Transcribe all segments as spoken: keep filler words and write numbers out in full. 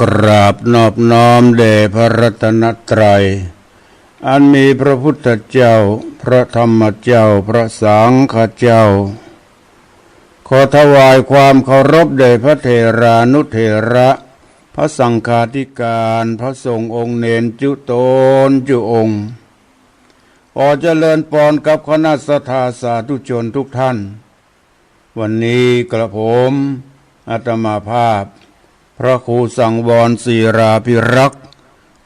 กราบนอบน้อมแด่พระรัตนตรัย อันมีพระพุทธเจ้า พระธรรมเจ้า พระสังฆเจ้า ขอถวายความเคารพแด่พระเถรานุเถระ พระสังฆาธิการ พระสงฆ์องค์เณรจุ๊ตนจุ๊องค์ ขอเจริญปอนกับคณะศรัทธาสาธุชนทุกท่าน วันนี้กระผมอาตมาภาพ พระครูสังวรศิลาภิรักษ์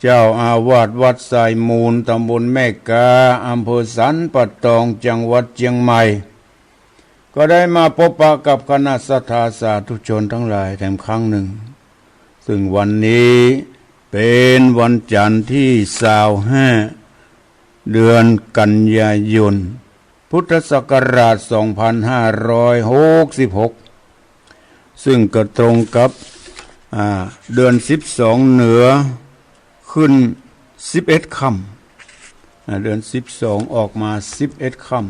เจ้าอาวาสวัดทรายมูล ตำบลแม่กา อำเภอสันป่าตอง จังหวัดเจียงใหม่ ก็ได้มาพบปะกับคณะศรัทธาสาธุชนทั้งหลายแถมครั้งหนึ่ง ซึ่งวันนี้เป็นวันจันทร์ที่ซาวห้า เดือนกันยายน พุทธศักราชสองพันห้าร้อยหกสิบหก ซึ่งก็ตรงกับ อ่า เดือนสิบสองเหนือขึ้นสิบเอ็ดค่ำ อ่า เดือนสิบสองออกมาสิบเอ็ดค่ำ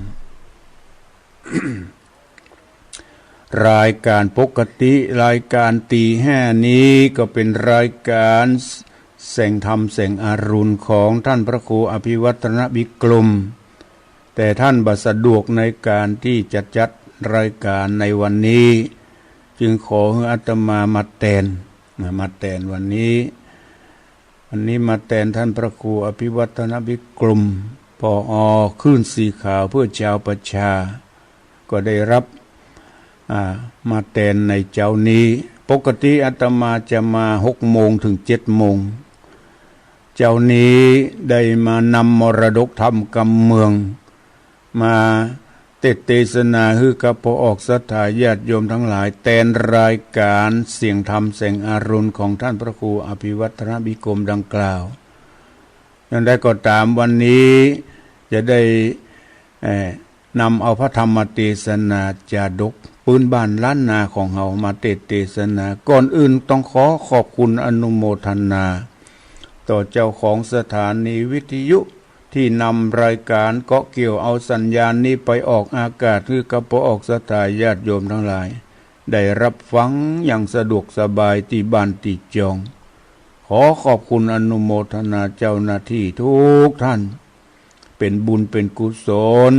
รายการปกติ รายการตีห้านี้ก็เป็นรายการแสงธรรมแสงอรุณของท่านพระครูอภิวัฒนวิกรม แต่ท่านบ่สะดวกในการที่จะจัดรายการในวันนี้ จึงขอหื้ออาตมามาแตน นะ มาแตนวันนี้ วันนี้มาแตนท่านพระครูอภิวัฒนวิกรม ผอ.คลื่นสีขาวเพื่อชาวประชา ก็ได้รับ อ่า มาแตนในเจ๊านี้ ปกติอาตมาจะมาหกโมงถึงเจ็ดโมง เจ๊านี้ได้มานำมรดกธรรมกำเมือง มาเตสน์เตสนาหื้อกับป้อออกศรัทธาญาติโยมทั้งหลาย แตนรายการเสียงธรรมแสงอรุณของท่านพระครูอภิวัฒนวิกรมดังกล่าว อย่างใดก็ตาม วันนี้จะได้ เอ่อ นำเอาพระธรรมเตสนาจาดกปื้นบ้านล้านนาของเฮามาเตสน์เตสนา ก่อนอื่นต้องขอขอบคุณอนุโมทนา ต่อเจ้าของสถานีวิทยุ ที่นำรายการเกาะเกี่ยวเอาสัญญาณนี้ไปออกอากาศ หื้อกับป้อออกศรัทธาญาติโยมทั้งหลาย ได้รับฟังอย่างสะดวกสบายตี้บ้านตี้จอง ขอขอบคุณอนุโมทนาเจ้าหน้าที่ทุกท่าน เป็นบุญเป็นกุศล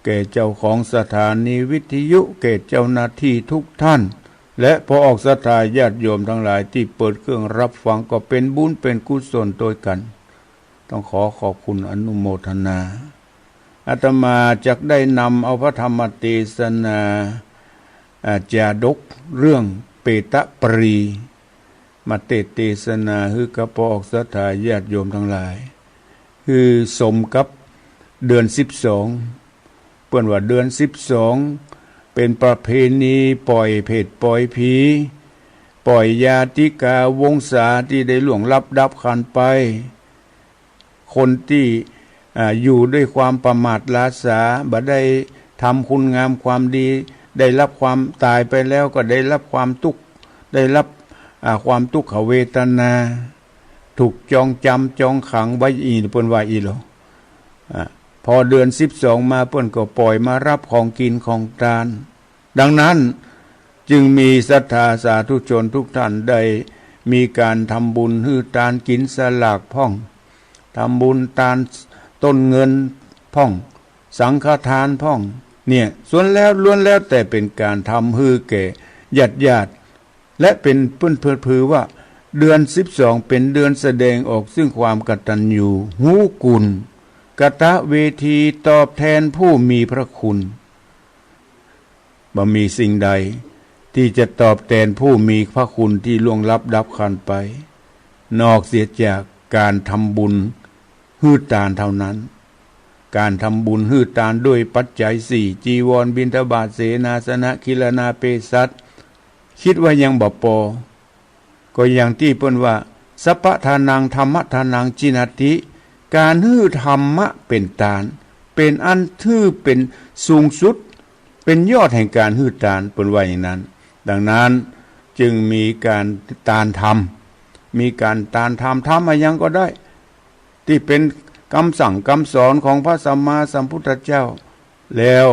แก่เจ้าของสถานีวิทยุ แก่เจ้าหน้าที่ทุกท่าน และป้อออกศรัทธาญาติโยมทั้งหลายตี้เปิดเครื่องรับฟัง ก็เป็นบุญเป็นกุศลตวยกั๋น ต้องขอขอบคุณอนุโมทนา อาตมาจักได้นำเอาพระธรรมเตสนา อ่า จาดกเรื่องเปตปรี มาเตสน์เตสนาหื้อกับป้อออกศรัทธาญาติโยมทั้งหลาย คือสมกับเดือนสิบสอง เปิ้นว่าเดือนสิบสอง เป็นประเพณีปล่อยเผตปล่อยผี ปล่อยญาติกาวงศาตี้ได้ล่วงลับดับขันไป คนตี้ อ่า อยู่ด้วยความประมาทหลาสา บ่ได้ทำคุณงามความดี ได้รับความต๋ายไปแล้วก็ได้รับความตุ๊กข์ ได้รับ อ่า ความตุ๊กขเวทนา ถูกจองจ๋ำจองขังไว้อี้ เปิ้นว่าอี้ลอ อ่า พอเดือนสิบสองมาเปิ้นก็ปล่อยมารับของกิ๋นของตาน ดังนั้นจึงมีศรัทธาสาธุชนทุกท่านได้มีก๋านทำบุญหื้อตานกิ๋นสลากพ่อง ทำบุญตานต้นเงินพ่อง สังฆทานพ่อง เนี่ย ส่วนแล้วล้วนแล้วแต่เป็นก๋านทำหื้อแก่ญาติญาติ และเป็นเปิ้นเปิ้นถือว่าเดือนสิบสองเป็นเดือนแสดงออกซึ่งความกตัญญู ฮู้คุณ กตเวทีตอบแตนผู้มีพระคุณ บ่มีสิ่งใดตี้จะตอบแตนผู้มีพระคุณตี้ล่วงลับดับขันไป นอกเสียจากก๋านทำบุญหื้อตานเท่านั้น ก๋านทำบุญหื้อตานด้วยปัจจัยสี่ จีวร บิณฑบาต เสนาสนะ กิรณา เภสัช กึ๊ดว่ายังบ่ปอ ก็อย่างตี้เปิ้นว่า สัพพะทานัง ธัมมะทานัง จิณาติ ก๋านหื้อธรรมะเป๋นตาน เป๋นอันหื้อเป๋นสูงสุด เป๋นยอดแห่งก๋านหื้อตาน เปิ้นว่าอย่างนั้น ดังนั้นจึงมีก๋านตานธรรม มีก๋านตานธรรม ธรรมอะหยังก็ได้ ตี้เป๋นกำสั่งกำสอนของพระสัมมาสัมพุทธเจ้า แล้ว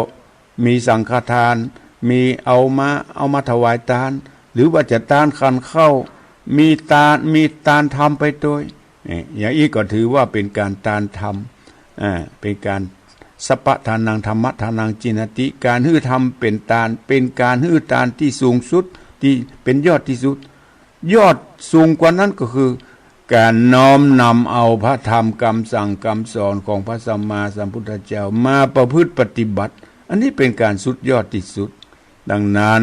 มีสังฆทาน มีเอามา เอามาถวายตาน หรือว่าจะตานขันข้าว มีตาน มีตานธรรมไปตวย นี่ อย่างอี้ก็ถือว่าเป๋นก๋านตานธรรม อ่า เป๋นก๋าน สัพพะทานัง ธัมมะทานัง จีณาติ ก๋านหื้อธรรมเป๋นตาน เป๋นก๋านหื้อตานตี้สูงสุด ตี้เป๋นยอดตี้สุด ยอดสูงกว่านั้นก็คือ ก๋านน้อมนำเอาพระธรรมกำสั่งกำสอนของพระสัมมาสัมพุทธเจ้ามาประพฤติปฏิบัติ อันนี้เป๋นก๋านสุดยอดตี้สุด ดังนั้น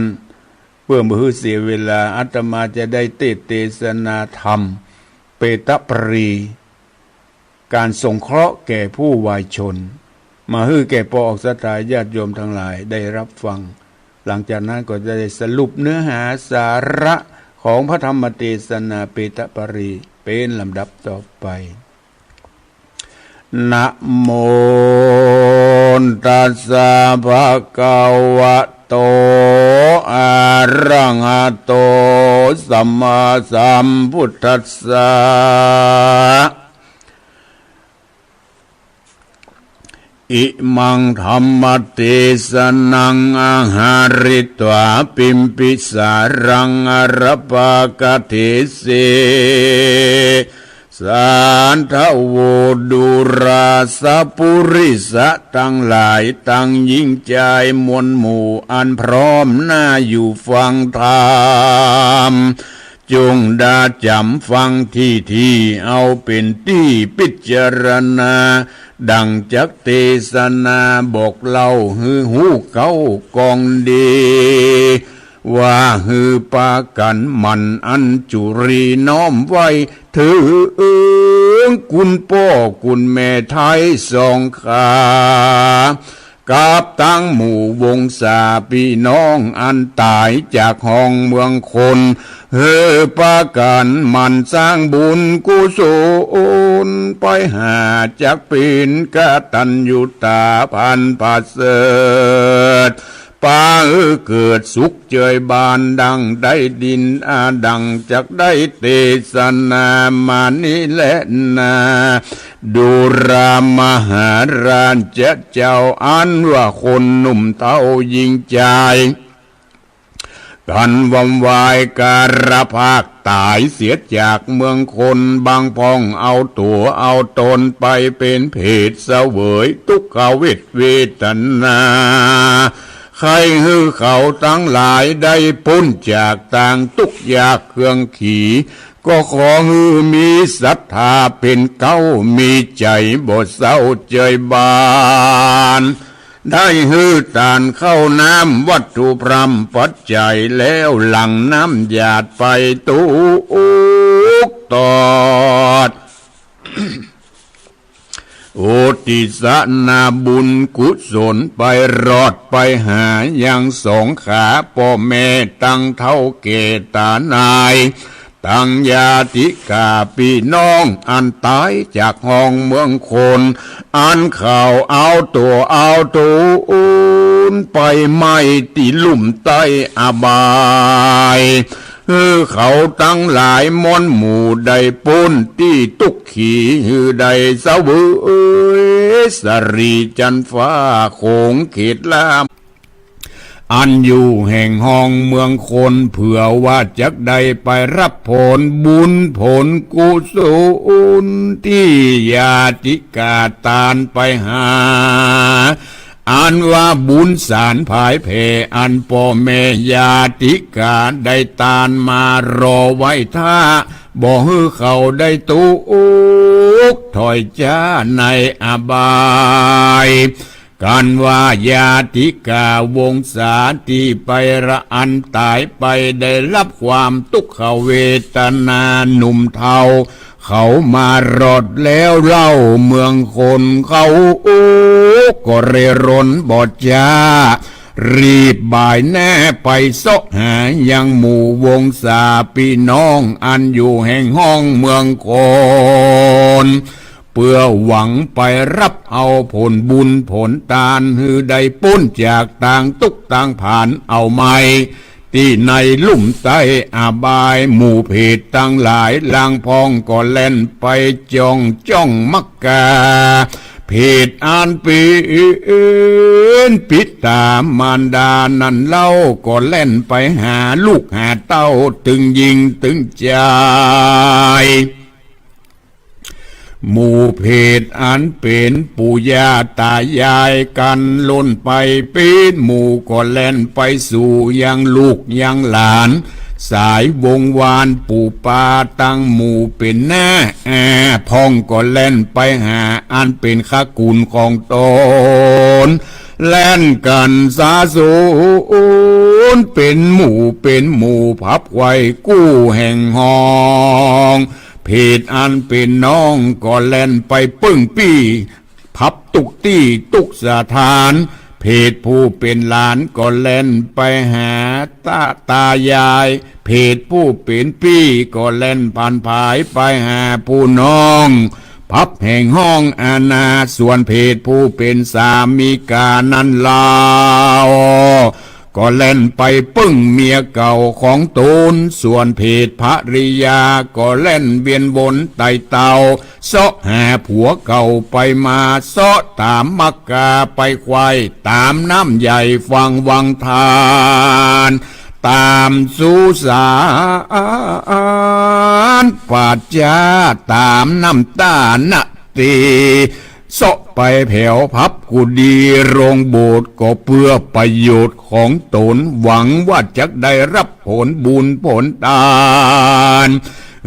เปื้อบ่หื้อเสียเวลา อาตมาจะได้เตสน์เตสนาธรรม เปตปรี ก๋านสงเคราะห์แก่ผู้วายชน มาหื้อแก่ป้อออกศรัทธาญาติโยมตังหลายได้รับฟัง หลังจากนั้นก็จะได้สรุปเนื้อหาสาระของพระธรรมเตสนาเปตปรี เป๋นลำดับต่อไป นะโมตัสสะ ภะคะวะโต อะระหะโต สัมมาสัมพุทธัสสะ อิมัง ธัมมะเตสะนัง อะหะริตวา ปิมปิสารัง อะระปากะเทเส สาธะโว ดูราสะปุริสะตังหลาย ตังญิงจายมวลหมู่ อันพร้อมหน้าอยู่ฟังธรรม จงดาจ๋ำฟังตี้ ตี้เอาเป๋นตี้ปิจารณา ดั่งจักเตสนาบอกเล่าหื้อฮู้เข้ากองดี ว่าหื้อปากั๋นหมั่นอัญจุรีน้อมไหว้เถิงคุณป้อคุณแม่ไท้สองข้า กับตังหมู่วงศาปี้น้องอันต๋ายจากฮ้องเมืองคน หื้อปากั๋นหมั่นสร้างบุญกุศลไปหา จักเป๋นกตัญญูต๋าพันประเสริฐ ปาหื้อเกิดสุขเจยบานดั่งได้ยิน อาดั่งจักได้เตสนามานี้แลนา ดูรา มหาราชเจ้า อันว่าคนหนุ่มเฒ่าญิงจาย กั๋นวำวายกาละภาคต๋ายเสียจากเมืองคน บางพ่องเอาตั๋วเอาต๋นไปเป๋นเปรตเสวยตุ๊กขเวทเวทนา ใค่หื้อเขาตังหลายได้ป๊นจากตางตุ๊กข์ยากเคืองขี ก็ขอหื้อมีศรัทธาเป๋นเก๊า มีใจ๋บ่เศร้าเจยบาน ได้หื้อตานข้าวน้ำวัตถุพร่ำปัจจัย แล้วหลั่งน้ำหยาดไปตกตอด อุทิศนาบุญกุศลไปรอดไปหายังสองข้าป้อแม่ตังเฒ่าแก่ต๋านาย ตังญาติกาปี้น้องอันต๋ายจากฮ้องเมืองคน อันเขาเอาตั๋วเอาต๋นไปไหม้ตี้ลุ่มใต้อบาย หื้อเขาตังหลายมวลหมู่ได้ป๊นตี้ตุ๊กข์ขี หื้อได้เสวยสะหลีจันทร์ฟ้าโขงเขตราบ อันอยู่แห่งฮ้องเมืองคน เผื่อว่าจักได้ไปฮับผลบุญผลกุศลตี้ญาติกาตานไปหา อันว่าบุญสารผายแผ่ อันป้อแม่ญาติกาได้ตานมารอไว้ถ้า บ่หื้อเขาได้ตุ๊กข์ถอยจ๊าในอบาย กันว่าญาติกาวงศาตี้ไปละอันต๋ายไป ได้ฮับความตุ๊กขเวทนา หนุ่มเฒ่าเขามารอดแล้วเล่า เมืองคนเขาก็เร่ร่อนบ่จ๊า รีบบ่ายแน่ไปเซาะหายังหมู่วงศาปี้น้องอันอยู่แห่งฮ้องเมืองคน เปื้อหวังไปฮับเอาผลบุญผลตาน หื้อได้ป๊นจากตางตุ๊กข์ตางผานเอาไหม้ ตี้ในลุ่มใต้อบาย หมู่เปรตตังหลายลางพ่องก็แล่นไปจ้องจ้องมักกา เป เพศอันเป๋นปิต๋ามารดานั้นเล่า ก็แล่นไปหาลูกหาเต้า ตึงญิงตึงจาย หมู่เพศอันเป๋นปู่ย่าต๋ายายกั๋น ล่นไปเป๋นหมู่ ก็แล่นไปสู่ยังลูกยังหลาน สายวงศ์วานปู่ป้าตังหมู่เป๋นน้าอาพ่อง ก็แล่นไปหาอันเป๋นขะกุ๋นของต๋น แล่นกั๋นสาสูญเป๋นหมู่เป๋นหมู่ ผับไขว่กู้แห่งห้อง เพศอันเป๋นน้องก็แล่นไปเปิ้งปี้ ผับตุ๊กตี้ตุ๊กสถาน เพศผู้เป๋นหลานก็แล่นไปหาต๋า ต๋ายาย เพศผู้เป๋นปี้ก็แล่นผ่านผายไปหาผู้น้อง ผับแห่งห้องอาณา ส่วนเพศผู้เป๋นสามีกานั้นเล่า ก็แล่นไปเปิ้งเมียเก่าของต๋น ส่วนเพศภริยาก็แล่นเวียนวนไต่เต้า เซาะหาผัวเก่าไปมา เซาะต๋ามมักกาไปไขว่ ต๋ามน้ำใหญ่ฝั่งวังทาน ต๋ามสุสาน ป่าจ๊า ต๋ามน้ำต้านะเต เซาะไปแผวผับกุฏิโรงโบสถ์ ก็เปื้อประโยชน์ของต๋น หวังว่าจักได้ฮับผลบุญผลตาน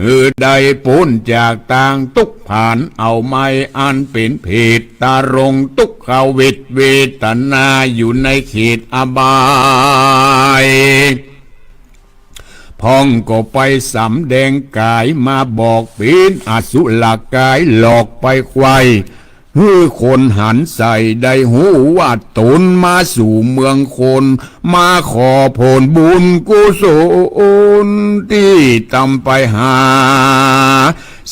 หื้อได้ป๊นจากตางตุ๊กข์ผาน เอาไม้อันเป๋นเพศตรงทุกขเวทเวทนาอยู่ในเขตอบาย พ่องก็ไปสำแดงก๋ายมาบอกเป๋นอสุรกายหลอกไปไขว่ หื้อคนหันใส่ได้ฮู้ว่าต๋นมาสู่เมืองคน มาขอผลบุญกุศลตี้ตำไปหา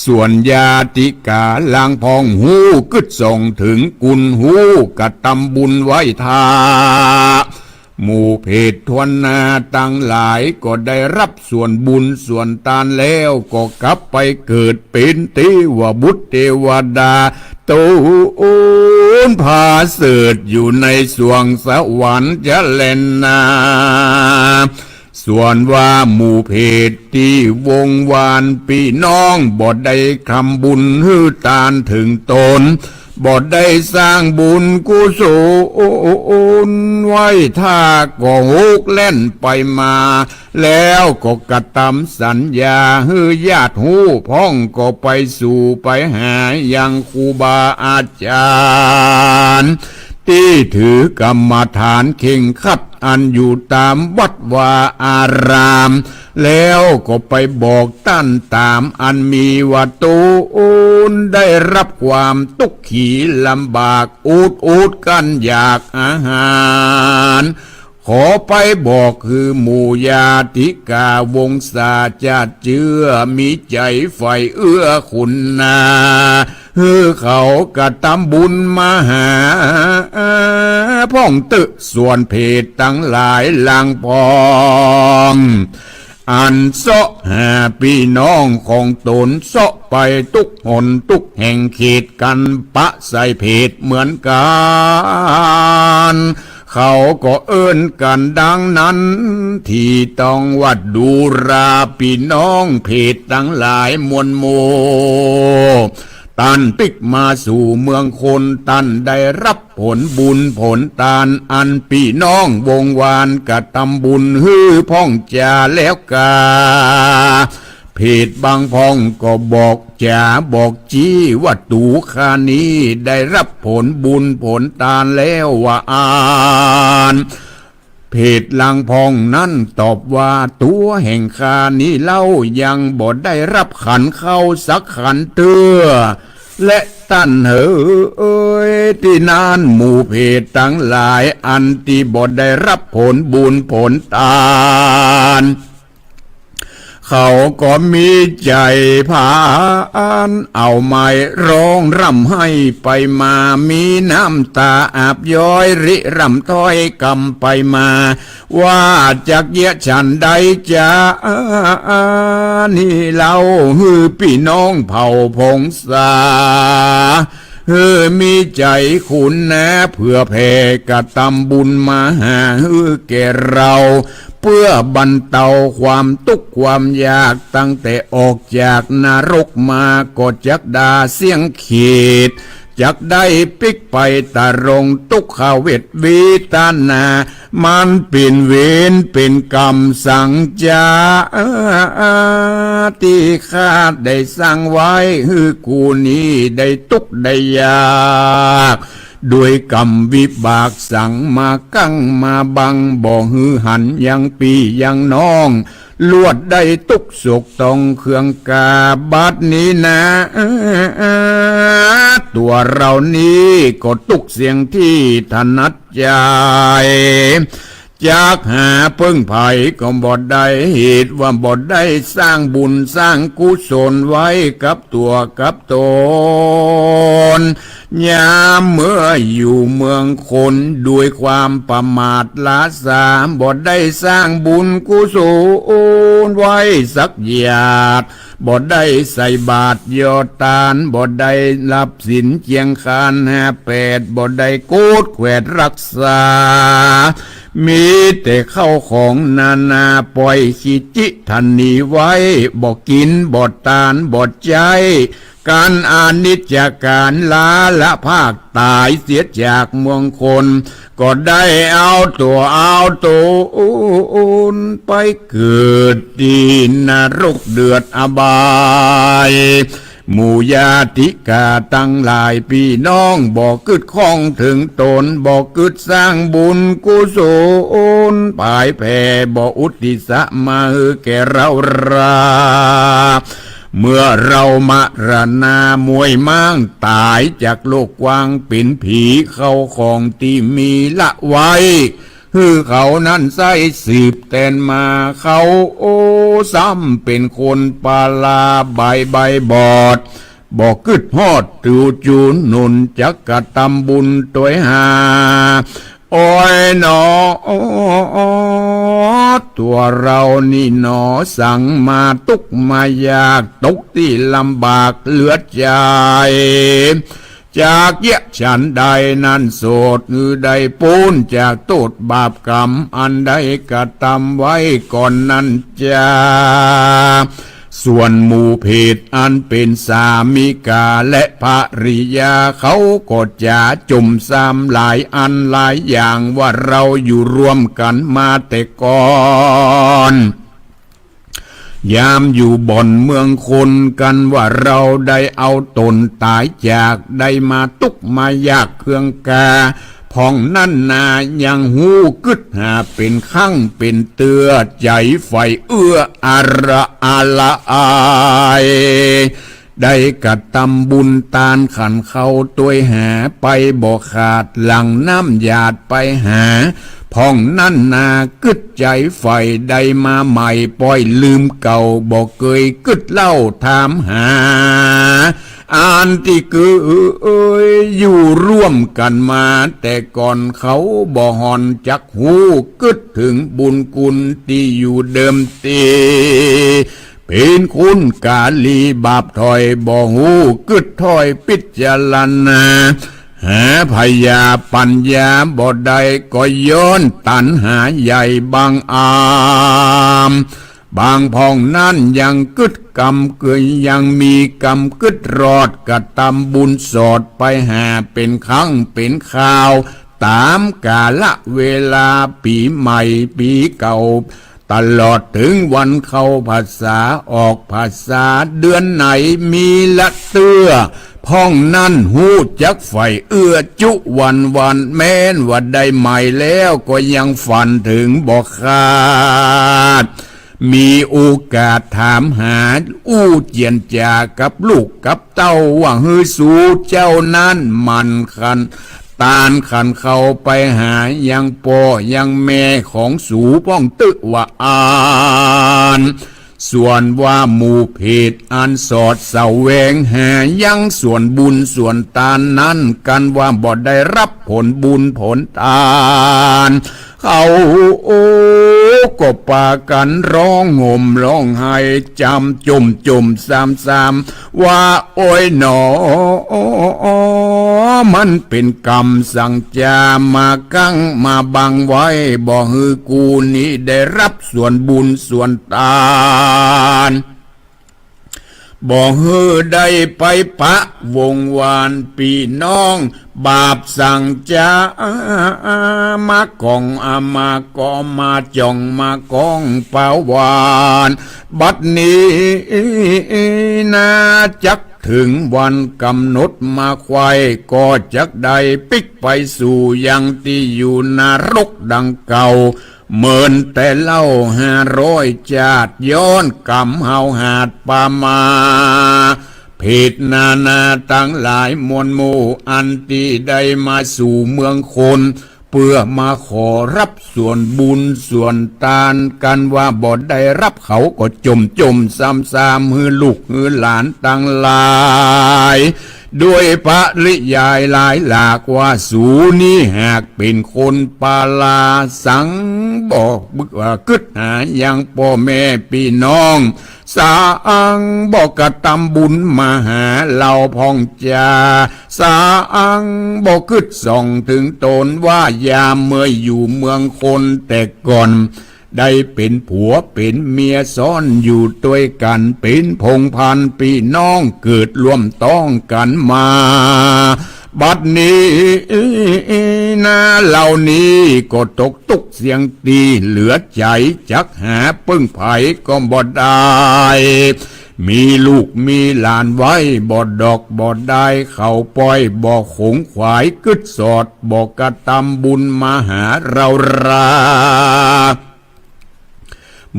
ส่วนญาติกาลางพ่องฮู้กึ๊ดส่องเถิงกุณฮู้กระตำบุญไหว้ทา หมู่เพศทวนหน้าตังหลายก็ได้ฮับส่วนบุญส่วนตานแล้ว ก็กลับไปเกิดเป๋นเตวบุตรเตวดา ต๋นผาเสริฐอยู่ในสวงสวรรค์จะแล่นนา ส่วนว่าหมู่เพศตี้วงวานปี้น้องบ่ได้ทำบุญหื้อตานเถิงต๋น บ่ได้สร้างบุญกุศลไหว้ทาก็ฮกแล่นไปมา แล้วก็กระตำสัญญาหื้อญาติฮู้ พ่องก็ไปสู่ไปหายังครูบาอาจารย์ ตี้ถือกรรมฐานเคร่งครัดอันอยู่ต๋ามวัดวาอาราม แล้วก็ไปบอกต้านต๋ามอันมีว่าต๋นได้ฮับความตุ๊กขีลำบาก อดอดกั้นอยากอาหาร ขอไปบอกหื้อหมู่ญาติกาวงศาจะเจื้อมีใจ๋ใฝ่เอื้อคุณนา หื้อเขากระตำบุญมาหาพ่องเต๊อะ ส่วนเพศตังหลายลางพ่อง อันเซาะหาปี้น้องของต๋นเซาะไปตุ๊กหนตุ๊กแห่งเขตกั๋นปะใส่เพศเหมือนกั๋น เขาก็เอิ้นกั๋นดังนั้น ตี้ต้องว่าดูราปี้น้องเพศตังหลายมวลหมู่ ต้านปิ๊กมาสู่เมืองคน ต้านได้ฮับผลบุญผลตานอันปี้น้องวงวานกระตำบุญหื้อพ่องจาแล้วกา เพศบางพ่องก็บอกจ๋าบอกจี้ว่าตั๋วข้านี้ได้ฮับผลบุญผลตานแล้วว่าอั้น เพศลางพ่องนั้นตอบว่าตั๋วแห่งข้านี้เล่ายังบ่ได้ฮับขันข้าวสักขันเตื้อ และต้านเหยตี้นั้นหมู่เพศตังหลายอันตี้บ่ได้ฮับผลบุญผลตาน เขาก็มีใจ๋ผานเอาไม้ฮ้องร่ำไห้ไปมา มีน้ำต๋าอาบย้อยริร่ำถ้อยกำไปมา ว่าจักเยียะฉันใดจานี้เล่าหื้อปี้น้องเผ่าผงสา หื้อมีใจ๋ขุนนา เผื่อแผ่กระตำบุญมาหาหื้อแก่เฮา เปื้อบรรเตาความตุ๊กข์ความยาก ตั้งแต่ออกจากนรกมา ก็จักดาเสี้ยงขีด จักได้ปิ๊กไปตะรงตุ๊กขเวทเวทนา มันเป๋นเวรเป๋นกรรมสังจ๊ะ ตี้ข้าได้สร้างไว้ หื้อกูนี้ได้ตุ๊กข์ได้ยาก ด้วยกรรมวิบากสังมากั้งมาบัง บ่หื้อหันยังปี้ยังน้อง ลวดได้ตุ๊กข์โศกต้องเคืองกา บัดนี้นา ตั๋วเฮานี้ก็ตุ๊กข์เสี้ยงตี้ถนัดใจ๋ จักหาเปิ้งใผก็บ่ได้ เหตุว่าบ่ได้สร้างบุญสร้างกุศลไว้กับตั๋วกับตน ยามเมื่ออยู่เมืองคน ด้วยความประมาทล้าสา บ่ได้สร้างบุญกุศลไว้สักหยาด บ่ได้ใส่บาตรยอดตาน บ่ได้รับศีลเจียงคานห้าแปด บ่ได้โกดแขวดรักษา มีแต่เข้าของนานา ป่อยขี้จิถะหนีไว้ บ่กิ๋น บ่ตาน บ่ใจ๊ ก๋านอนิจจาก๋านล้าละพากต๋ายเสียจากเมืองคน ก็ได้เอาตั๋วเอาตนไปเกิดตี้นรกเดือดอบาย หมู่ญาติกาตังหลายปี้น้อง บ่กึ๊ดข้องเถิงตน บ่กึ๊ดสร้างบุญกุศลผายแผ่ บ่อุทิศมาหื้อแก่เฮารา เมื่อเฮามรณาม่วยม้างต๋ายจากโลกกว้างเป๋นผี เข้าของตี้มีละไว้ หื้อเขานั้นใส้สืบแตนมา เขา โอ้ ซ้ำเป๋นคนปาลาใบ้ใบ้บอด บ่กึ๊ดฮอดตั๋วจู๋หนุน จักกระตำบุญตวยหา โอ้ยหนอ ตั๋วเฮานี้หนอ สังมาตุ๊กข์มายาก ตกตี้ลำบากเหลือใจ๋ จักเยียะฉันใดนั้นโสด หื้อได้ป๊นจากโต้ษบาปกรรม อันได้กระตำไว้ก่อนนั้นจา ส่วนหมู่เภทอันเป๋นสามิกาและภริยา เขาก็จะจ่มซามหลายอันหลายอย่าง ว่าเฮาอยู่ร่วมกั๋นมาแต่ก่อน ยามอยู่บ่อนเมืองคน กั๋นว่าเฮาได้เอาต๋นต๋ายจาก ได้มาตุ๊กข์มายากเคืองกา พ่องนั้นนา ยังฮู้กึ๊ดหาเป๋นครั้งเป๋นเตื้อ ใจ๋ใฝ่เอื้ออาระอาละอาย ได้กระตำบุญตานขันเขาตวยหาไปบ่ขาด หลั่งน้ำหยาดไปหา พ่องนั้นนากึ๊ดใจ๋ใฝ่ได้มาใหม่ ป้อยลืมเก่า บ่เกยกึ๊ดเล่าถามหา อันตี้เกยอยู่ร่วมกั๋นมาแต่ก่อน เขาบ่ห่อนจักฮู้กึ๊ดเถิงบุญคุณตี้อยู่เดิมตี้ เป๋นคนกาลีบาปถ้อย บ่ฮู้กึ๊ดถ้อยพิจารณา หาพยาปัญญาบ่ได้ ก็ย้อนตัณหาใหญ่บังอาจ บางพ่องนั้นยังกึ๊ดกำเกย ยังมีกำกึ๊ดรอด กระตำบุญสอดไปหาเป๋นครั้งเป๋นคราว ต๋ามกาละเวลา ปี๋ใหม่ปี๋เก่า ตลอดเถิงวันเข้าพรรษาออกพรรษา เดือนไหนมีละเตื้อ พ่องนั้นฮู้จักใฝ่เอื้อจุวันวัน แม้นว่าได้ใหม่แล้วก็ยังฝันเถิงบ่ขาด มีโอกาสถามหาอู้เจียรจากับลูกกับเต้า ว่าหื้อสูเจ้านั้นหมั่นขันตานขันเขาไปหายังป้อยังแม่ของสูพ่องตึกว่าอั้น ส่วนว่าหมู่เภทอันสอดแสวงหายังส่วนบุญส่วนตานนั้น กั๋นว่าบ่ได้รับผลบุญผลตาน เขาก็ปากั๋นฮ้องห่มฮ้องไห้จ๋ำจ่มจ่มซำๆ ว่า โอ๊ยหนอ มันเป๋นกรรมสังจา มากั๋งมาบังไว้ บ่หื้อกูนี้ได้ฮับส่วนบุญส่วนตาน บ่หื้อได้ไปปะวงวานปี้น้อง บาปสังจา มาก่อง อา มาก่อ มาจ่อง มาก้องปาวาน บัดนี้นาจักเถิงวันก๋ำหนดมาไขว่ ก็จักได้ปิ๊กไปสู่ยังตี้อยู่นรกดังเก่า เหมือนแต่เล่าห้าร้อยจาติ ย้อนกรรมเฮาหาดปามา เภทนานาตังหลายมวลหมู่ อันตี้ได้มาสู่เมืองคน เปื้อมาขอฮับส่วนบุญส่วนตานกั๋น ว่าบ่ได้ฮับ เขาก็จ่มจ่มซำๆ หื้อลูกหื้อหลานตังหลาย ด้วยปริยายหลายหลากว่า สูนี้หากเป๋นคนปาลา สังบ่กึ๊ดหายังป้อแม่ปี้น้อง สังบ่กระตำบุญมาหาเฮาพ่องจา สังบ่กึ๊ดส่องเถิงต๋น ว่ายามเมื่ออยู่เมืองคนแต่ก่อน ได้เป๋นผัวเป๋นเมียซ้อนอยู่ตวยกั๋น เป๋นพงศ์พันธุ์ปี้น้องเกิดร่วมต๊องกั๋นมา บัดนี้นาเฮานี้ก็ตกตุ๊กข์เสี้ยงตี้เหลือใจ๋ จักหาเปิ้งใผก็บ่ได้ มีลูกมีหลานไว้บ่ดอกบ่ดาย เขาป้อยบ่ขงขวาย กึ๊ดสอดบ่กระตำบุญมาหาเฮารา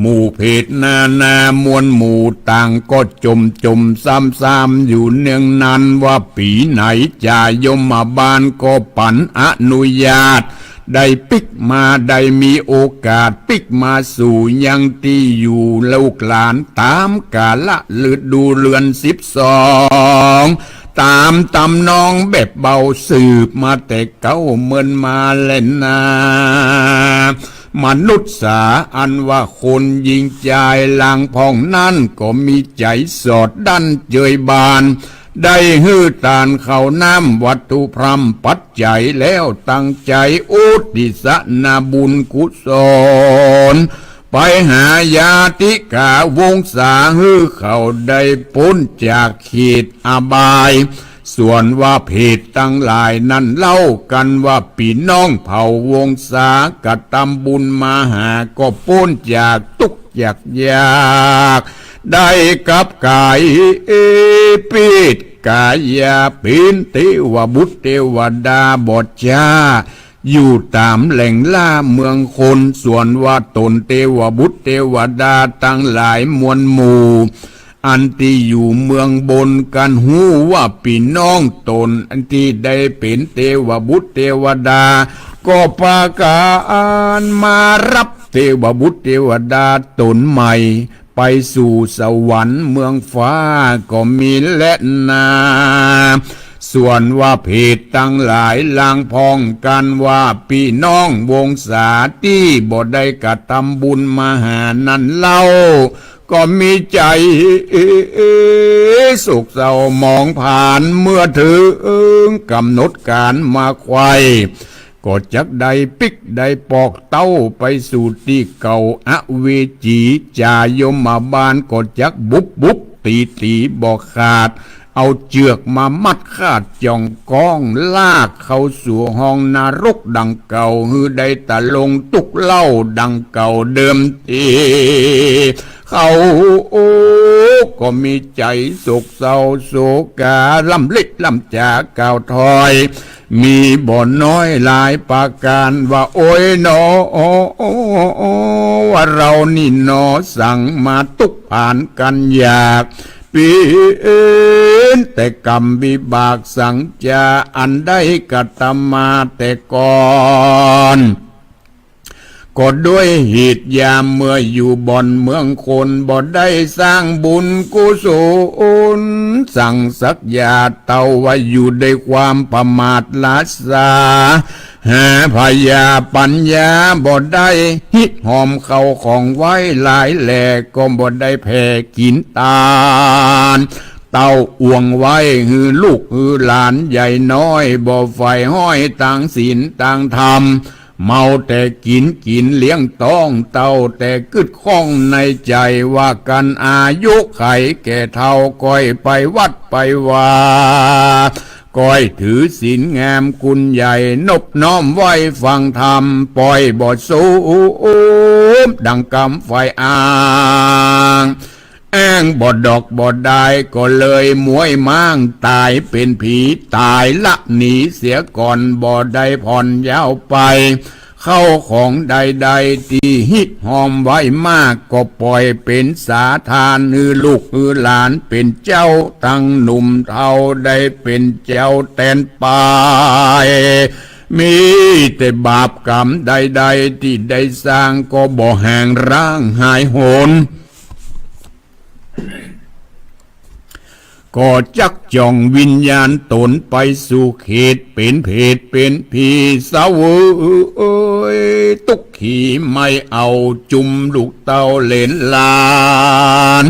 หมู่เภทนานามวลหมู่ต่างก็จ่มจ่มซำๆ อยู่เนืองนั้น ว่าปี๋ไหนจ่ายมบาลก็ปั๋นอนุญาต ได้ปิ๊กมา ได้มีโอกาสปิ๊กมาสู่ยังตี้อยู่ลูกหลานต๋ามกาละฤดูเดือนสิบสอง ต๋ามตำนองแบบเบาสืบมาแต่เก๊าเมินมาแลนา มนุษย์สาอันว่าคนญิงจายลางพ่องนั้นก็มีใจ๋สอดดั้นเจยบาน ได้หื้อตานข้าวน้ำวัตถุพร่ำปัจจัยแล้วตั้งใจ๋อุทิศนาบุญกุศล ไปหาญาติกาวงศาหื้อเขาได้ป๊นจากเขตอบาย ส่วนว่าเภทตังหลายนั้นเล่ากั๋นว่าปี๋น้องเผ่าวงศากระตำบุญมาหาก็ป๊นจากตุ๊กข์จากยาก ได้กลับก๋ายเปรตก๋ายาเป๋นเตวบุตรเตวดาบ่จ้า อยู่ต๋ามแหล่งล่าเมืองคน ส่วนว่าต๋นเตวบุตรเตวดาตังหลายมวลหมู่ อันตี้อยู่เมืองบนกั๋นฮู้ว่าปี๋น้องต๋นอันตี้ได้เป๋นเตวบุตรเตวดา ก็ปากั๋นมาฮับเตวบุตรเตวดาต๋นใหม่ ไปสู่สวรรค์เมืองฟ้าก็มีแลนา ส่วนว่าเภทตังหลายลางพ่องกั๋นว่าปี๋น้องวงศาตี้บ่ได้กระตำบุญมาหานั้นเล่า ก็มีใจ๋โศกเศร้าหมองผาน เมื่อเถิงก๋ำหนดก๋าลมาไขว่ ก็จักได้ปิ๊กได้ปอกเต้าไปสู่ตี้เก่า อเวจีจ่ายมบาลก็จักบุบบุบตี๋ตี๋บ่ขาด เอาเจือกมามัดคาดจ่องก้องลากเข้าสู่ห้องนรกดังเก่า หื้อได้ตะลงตุ๊กข์เล่าดังเก่าเดิมตี้ เขาก็มีใจ๋โศกเศร้าโศกา ล่ำลิล่ำจากล่าวถ้อย มีบ่น้อยหลายประก๋าน ว่าโอ๊ยหนอ ว่าเฮานี้หนอ สังมาตุ๊กข์ผานกั๋นอยาก เป๋นแต่กรรมวิบากสังจา อันได้กระตำมาแต่ก่อน ก็ด้วยเหตุยามเมื่ออยู่บ่อนเมืองคน บ่ได้สร้างบุญกุศลสังสักยา เต้าว่าอยู่ด้วยความประมาทละสา หาผญาปั๋ญญาบ่ได้ ฮิตฮอมเข้าของไว้หลายแหล่ ก็บ่ได้แผ่กิ๋นตาน เต้าอ่วงไว้หื้อลูกหื้อหลานใหญ่น้อย บ่ใฝ่ฮ้อยตางศีลตางธรรม เมาแต่กิ๋น กิ๋นเลี้ยงต๊อง เต้าแต่กึ๊ดข้องในใจ๋ ว่ากั๋นอายุไขแก่เฒ่า ก้อยไปวัดไปวา ก้อยถือศีลงามกุณใหญ่ นบน้อมไหว้ฟังธรรม ป้อยบ่สูมดังกำไฟอ้าง อ้างบ่ดอกบ่ดาย ก็เลยม้วยม้าง ต๋ายเป๋นผี ต๋ายละหนีเสียก่อน บ่ได้ผ่อนยาวไป เข้าของใดๆ ตี้ฮิตฮอมไว้มาก ก็ป้อยเป๋นสาทาน หื้อลูกหื้อหลานเป๋นเจ้า ตังหนุ่มเฒ่าได้เป๋นเจ้าแตนไป มีแต่บาปกรรมใดๆ ตี้ได้สร้าง ก็บ่หางร้างหายหน ก็จักจ่องวิญญาณต๋นไปสู่เขตเป๋นเผตเป๋นผี เสวยตุ๊กขีไม่เอา จุมลูกเต้าเหลนหลาน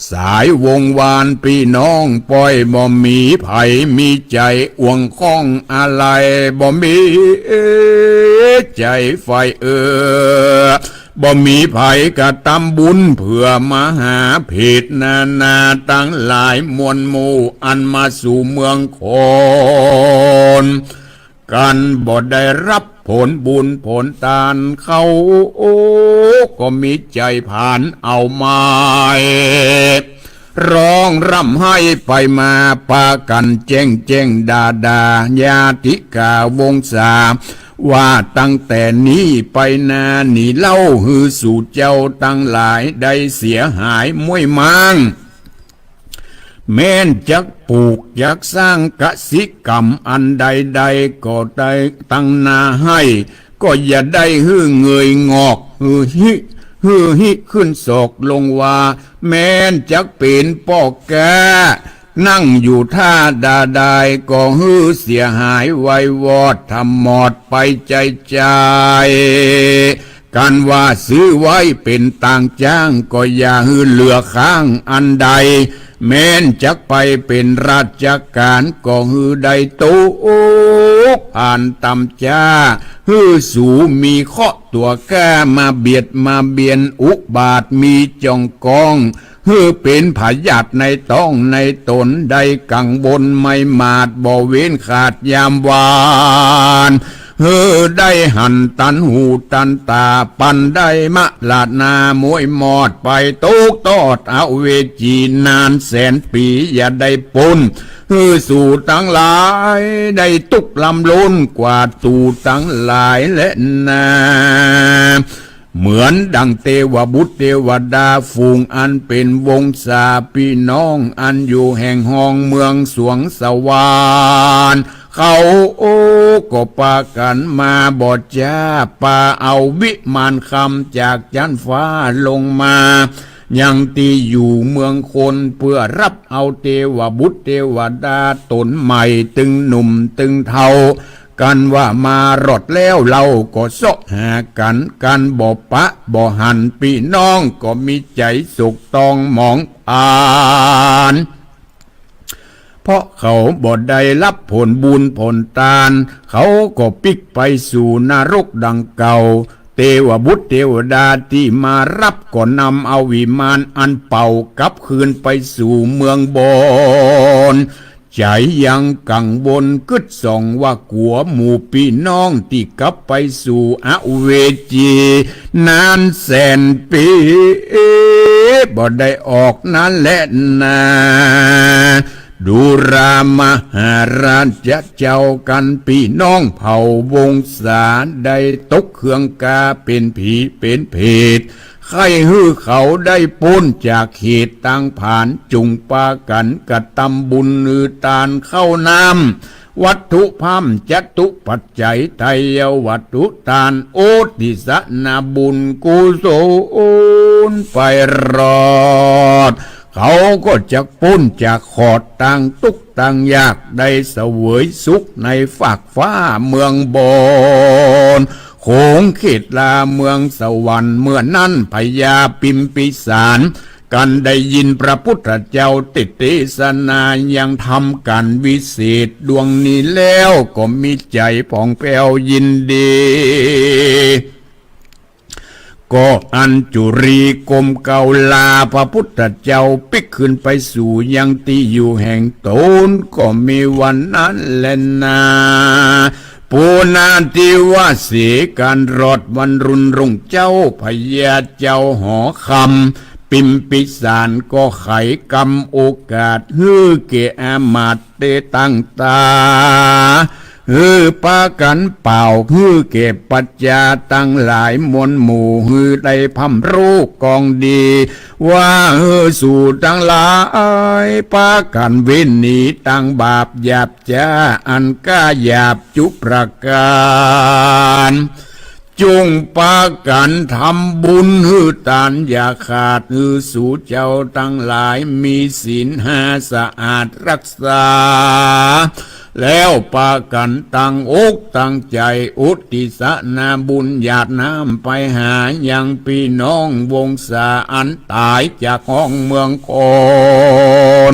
สายวงศ์วานปี้น้อง ป้อยบ่มีใผมีใจ๋อ่วงข้องอะไร บ่มีใจ๋ใฝ่เอื้อ บ่มีใผกระตำบุญ เผื่อมหาเผตนานาตังหลายมวลหมู่ อันมาสู่เมืองคน กั๋นบ่ได้ฮับผลบุญผลตาน เขาก็มีใจ๋ผานเอาไม้ ฮ้องร่ำไห้ไปมา ปากั๋นแจ้งแจ้งด่าด่า ญาติกาวงศา ว่าตั้งแต่นี้ไปนา หนีเล่าหื้อสู่เจ้าตังหลายได้เสียหายม้วยม้าง แม้นจักปลูกจักสร้างกสิกรรมอันใดๆ ก็ได้ตังนาไฮ่ ก็อย่าได้หื้อเงยงอก หื้อฮิ หื้อฮิขึ้นศอกลงวา แม้นจักเป๋นป้อแก้ นั่งอยู่ท่าดาดาย ก็หื้อเสียหายไววอด ถมอดไปใจ๋ใจ๋ กั๋นว่าซื้อไว้เป๋นตางจ้าง ก็อย่าหื้อเหลือค้างอันใด แม้นจักไปเป๋นราชก๋าน ก็หื้อได้ตกผ่านต่ำจ๊า หื้อสูมีเคราะห์ตั๋วกล้า มาเบียดมาเบียนอุบาทมีจ่องกอง หื้อเป๋นพยาธิในต๊องในต๋น ได้กังวลไม่หมาด บ่เว้นขาดยามวาน หื้อได้หันตันหูตันต๋า ปันได้มรณาม้วยมอดไป ตกตอดอเวจีนานแสนปี๋ อย่าได้ป๊น หื้อสูตังหลายได้ตุ๊กข์ลำล้นกว่าสูตังหลายแลนา เหมือนดังเตวบุตรเตวดาฝูงอันเป๋นวงศาปี้น้อง อันอยู่แห่งฮองเมืองสวงสวรรค์ เขาก็ปากั๋นมาบ่จ๊า ปาเอาวิมานคำจากจั๊นฟ้าลงมา ยังตี้อยู่เมืองคน เปื้อฮับเอาเตวบุตรเตวดาต๋นใหม่ ตึงหนุ่มตึงเฒ่า กั๋นว่ามารอดแล้ว เฮาก็เซาะหากั๋น กั๋นบ่ปะบ่หัน ปี้น้องก็มีใจ๋โศกตองหมองผาน เพราะเขาบ่ได้ฮับผลบุญผลตาน เขาก็ปิ๊กไปสู่นรกดังเก่า เตวบุตรเตวดาตี้มาฮับก็นำเอาวิมานอันเป่ากลับคืนไปสู่เมืองบน ใจ๋ยังกังวลกึ๊ดส่องว่ากั๋วหมู่ปี้น้องตี้กลับไปสู่อเวจีนานแสนปี๋ บ่ได้ออกนั้นแลนา ดูรามาหาราชเจ้า กั๋นปี้น้องเผ่าวงศาได้ตกเครื่องกา เป๋นผีเป๋นเผต ใค่หื้อเขาได้ป๊นจากเหตุตางผาน จุ่งปากั๋นกระตำบุญหื้อตานข้าวน้ำ วัตถุพร่ำ จตุปัจจัย ไตรยวัตถุตาน อุทิศนาบุญกุศลไปรอด เขาก็จักป๊นจากขอดตางตุ๊กข์ตางยาก ได้เสวยสุขในฟากฟ้าเมืองบน ขงเขตลาเมืองสวรรค์ เมื่อนั้นพญาปิมปิสาร กันได้ยินพระพุทธเจ้าเตสน์เตสนายังธรรมก๋านวิเศษดวงนี้แล้ว ก็มีใจ๋ผ่องแผ้วยินดี ก็อัญจุลีก้มเกล้าลาพระพุทธเจ้าปิ๊กขึ้นไปสู่ยังตี้อยู่แห่งต๋น ก็มีวันนั้นแลนา ปุณณทิวาเส ก๋านรอดวันรุ่นรุ่งเจ๊า พญาเจ้าหอคำ ปิมปิสารก็ไขกำโอกาส หื้อแก่อามาตย์เตต่างต๋า หื้อปากั๋นเป่า หื้อแก่ปัจจาตังหลายมวลหมู่ หื้อได้พ่ำฮู้กองดี ว่าหื้อสูตังหลาย ปากั๋นเว้นหนีตางบาปหยาบจ๊าอันก้าหยาบจุประก๋าน จุ่งปากั๋นทำบุญหื้อตานอย่าขาด หื้อสูเจ้าตังหลายมีศีลห้าสะอาดฮักษา แล้วปากั๋นตั้งอกตั้งใจ๋อุทิศนาบุญหยาดน้ำไปหายังปี้น้องวงศาอันต๋ายจากห้องเมืองคน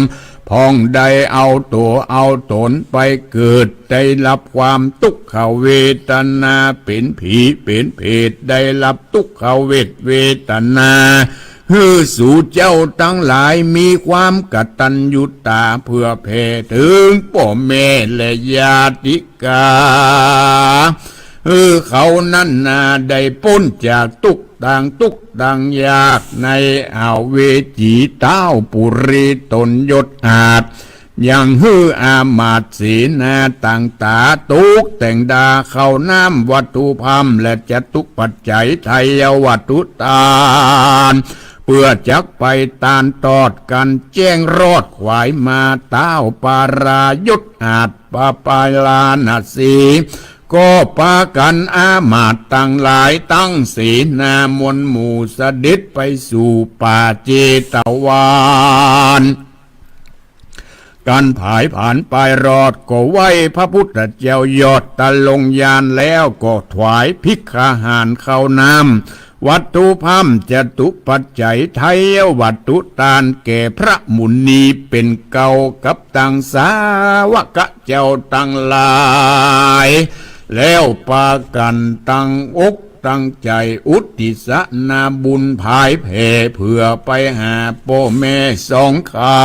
พ่องได้เอาตั๋วเอาต๋นไปเกิด ได้ฮับความตุ๊กขเวทนา เป๋นผีเป๋นเปรต ได้ฮับตุ๊กขเวทเวทนา หื้อสูเจ้าตังหลายมีความกตัญญูตาเผื่อแผ่เถิงป้อแม่และญาติกา หื้อเขานั้นนาได้ป๊นจากตุ๊กตางตุ๊กตางยากในอเวจีต๊าวปุรีตนยศอาจ ยังหื้ออามาตย์เสนาต่างต๋าตกแต่งดาข้าวน้ำวัตถุพร่ำและจตุปัจจัยไทยวัตถุตาน เปื้อจักไปตานตอดกั๋นแจ้งรอดขวายมาต๊าวปารายศอาจปปาลาณสี ก็ปากั๋นอามาตย์ตังหลายตั้งเสนามวลหมู่เสด็จไปสู่ป่าเจตวัน กั๋นผายผานไปรอดก็ไหว้พระพุทธเจ้ายอดตะลงยานแล้วก็ถวายภิกขาหารข้าวน้ำวัตถุพร่ำจตุปัจจัยไทยวัตถุตานแก่พระมุนีเป๋นเกล้ากับตังสาวกเจ้าตังหลาย แล้วปากั๋นตั้งอก ตั้งใจ๋อุทิศนาบุญผายแผ่เผื่อไปหาป้อแม่สองขา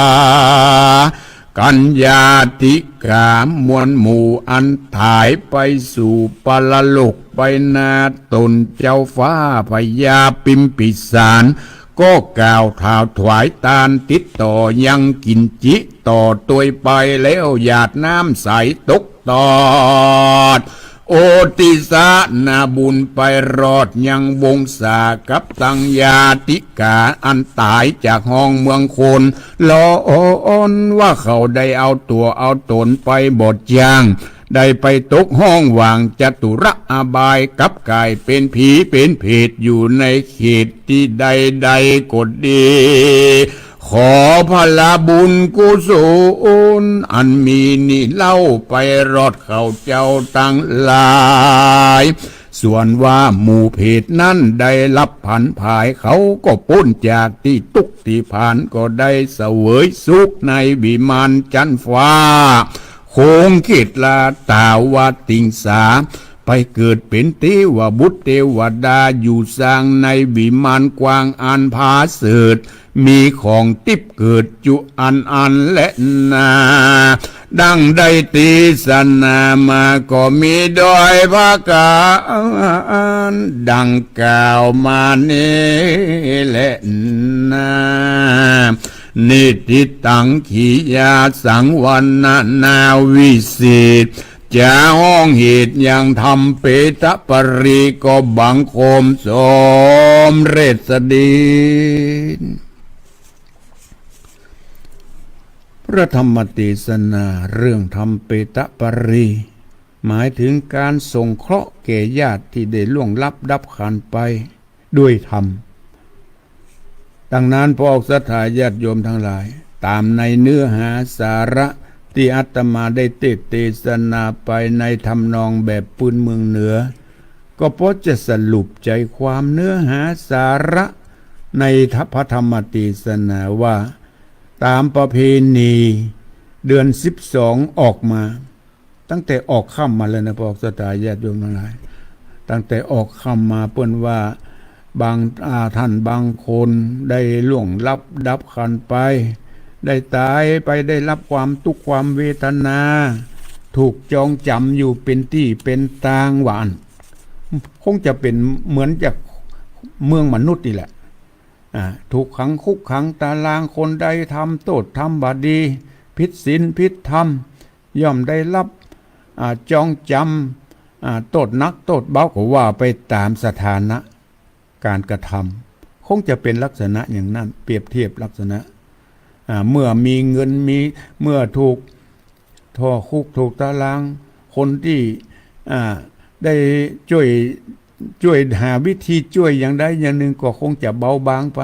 กั๋นญาติกามวลหมู่อันต๋ายไปสู่ปรโลกไปนาต๋นเจ้าฟ้าพญาปิมปิสาร ก็กล่าวถาวถวายตานติดต่อยังกิ๋นจิต่อตวยไปแล้วหยาดน้ำใสตก ตอด โอติสนาบุญไปรอดยังวงศากับตังญาติกาอันต๋ายจากห้องเมืองคน ลออ่อนว่าเขาได้เอาตั๋วเอาต๋นไปบ่จ้าง ได้ไปตกห้องหว่างจตุระอบาย กลับก๋ายเป๋นผีเป๋นเปรตอยู่ในเขตตี้ใดๆ ก็ดี ขอผละบุญกุศลอันมีนี้เล่าไปรอดเขาเจ้าตังหลาย ส่วนว่าหมู่เปรตนั้นได้ฮับผันผาย เขาก็ป๊นจากตี้ตุ๊กข์ตี้ภันก็ได้เสวยสุขในวิมานจั๊นฟ้า โขงเขตลาตาวติงสา ไปเกิดเป๋นเตวบุตรเตวดาอยู่สร้างในวิมานกว้างอันผาเสริฐ มีของติ๊บเกิดจุอันอันแลนา ดังได้เตสนามาก็มีโดยประก๋านดังกล่าวมานี้แลนา นิติตังขียาสังวรรณนาวิเศษ จะฮ้องเหตุยังธรรมเปตะปรีก็บังคมสมเร็จสดี พระธรรมเตสนาเรื่องธรรมเปตะปรี หมายถึงการสงเคราะห์แก่ญาติที่ได้ล่วงลับดับขันธ์ไปด้วยธรรม ดังนั้น พวกศรัทธาญาติโยมตังหลาย ต๋ามในเนื้อหาสาระตี้อาตมาได้เตสน์เตสนาไปในทำนองแบบปืนเมืองเหนือ ก็พอจะสรุปใจ๋ความเนื้อหาสาระในพระธรรมเตสนาว่า ต๋ามประเพณีเดือนสิบสองออกมา ตั้งแต่ออกค่ำมาเลยนะ พวกศรัทธาญาติโยมตังหลาย ตั้งแต่ออกค่ำมาเปิ้นว่า บาง อ่า ท่านบางคนได้ล่วงลับดับขันไป ได้ต๋ายไป ได้ฮับความตุ๊กข์ความเวทนา ถูกจองจ๋ำอยู่เป๋นตี้เป๋นตาง ว่าอั้น คงจะเป๋นเหมือนจะเมืองมนุษย์นี่แหละ อ่า ถูกขังคุกขังต๋าราง คนใดทำโต้ษทำบ่ดี ผิดศีลผิดธรรม ย่อมได้ฮับ อ่า จองจ๋ำ อ่า โต้ษหนักโต้ษเบา ก็ว่าไปต๋ามสถานะก๋านกระทำ คงจะเป๋นลักษณะอย่างนั้น เปรียบเทียบลักษณะ อ่า เมื่อมีเงินมี เมื่อถูกถ่วงคุกถ่วงต๋าราง คนตี้ อ่า ได้จ้วย จ้วยหาวิธีจ้วยอย่างใดอย่างนึ่งก็คงจะเบาบางไป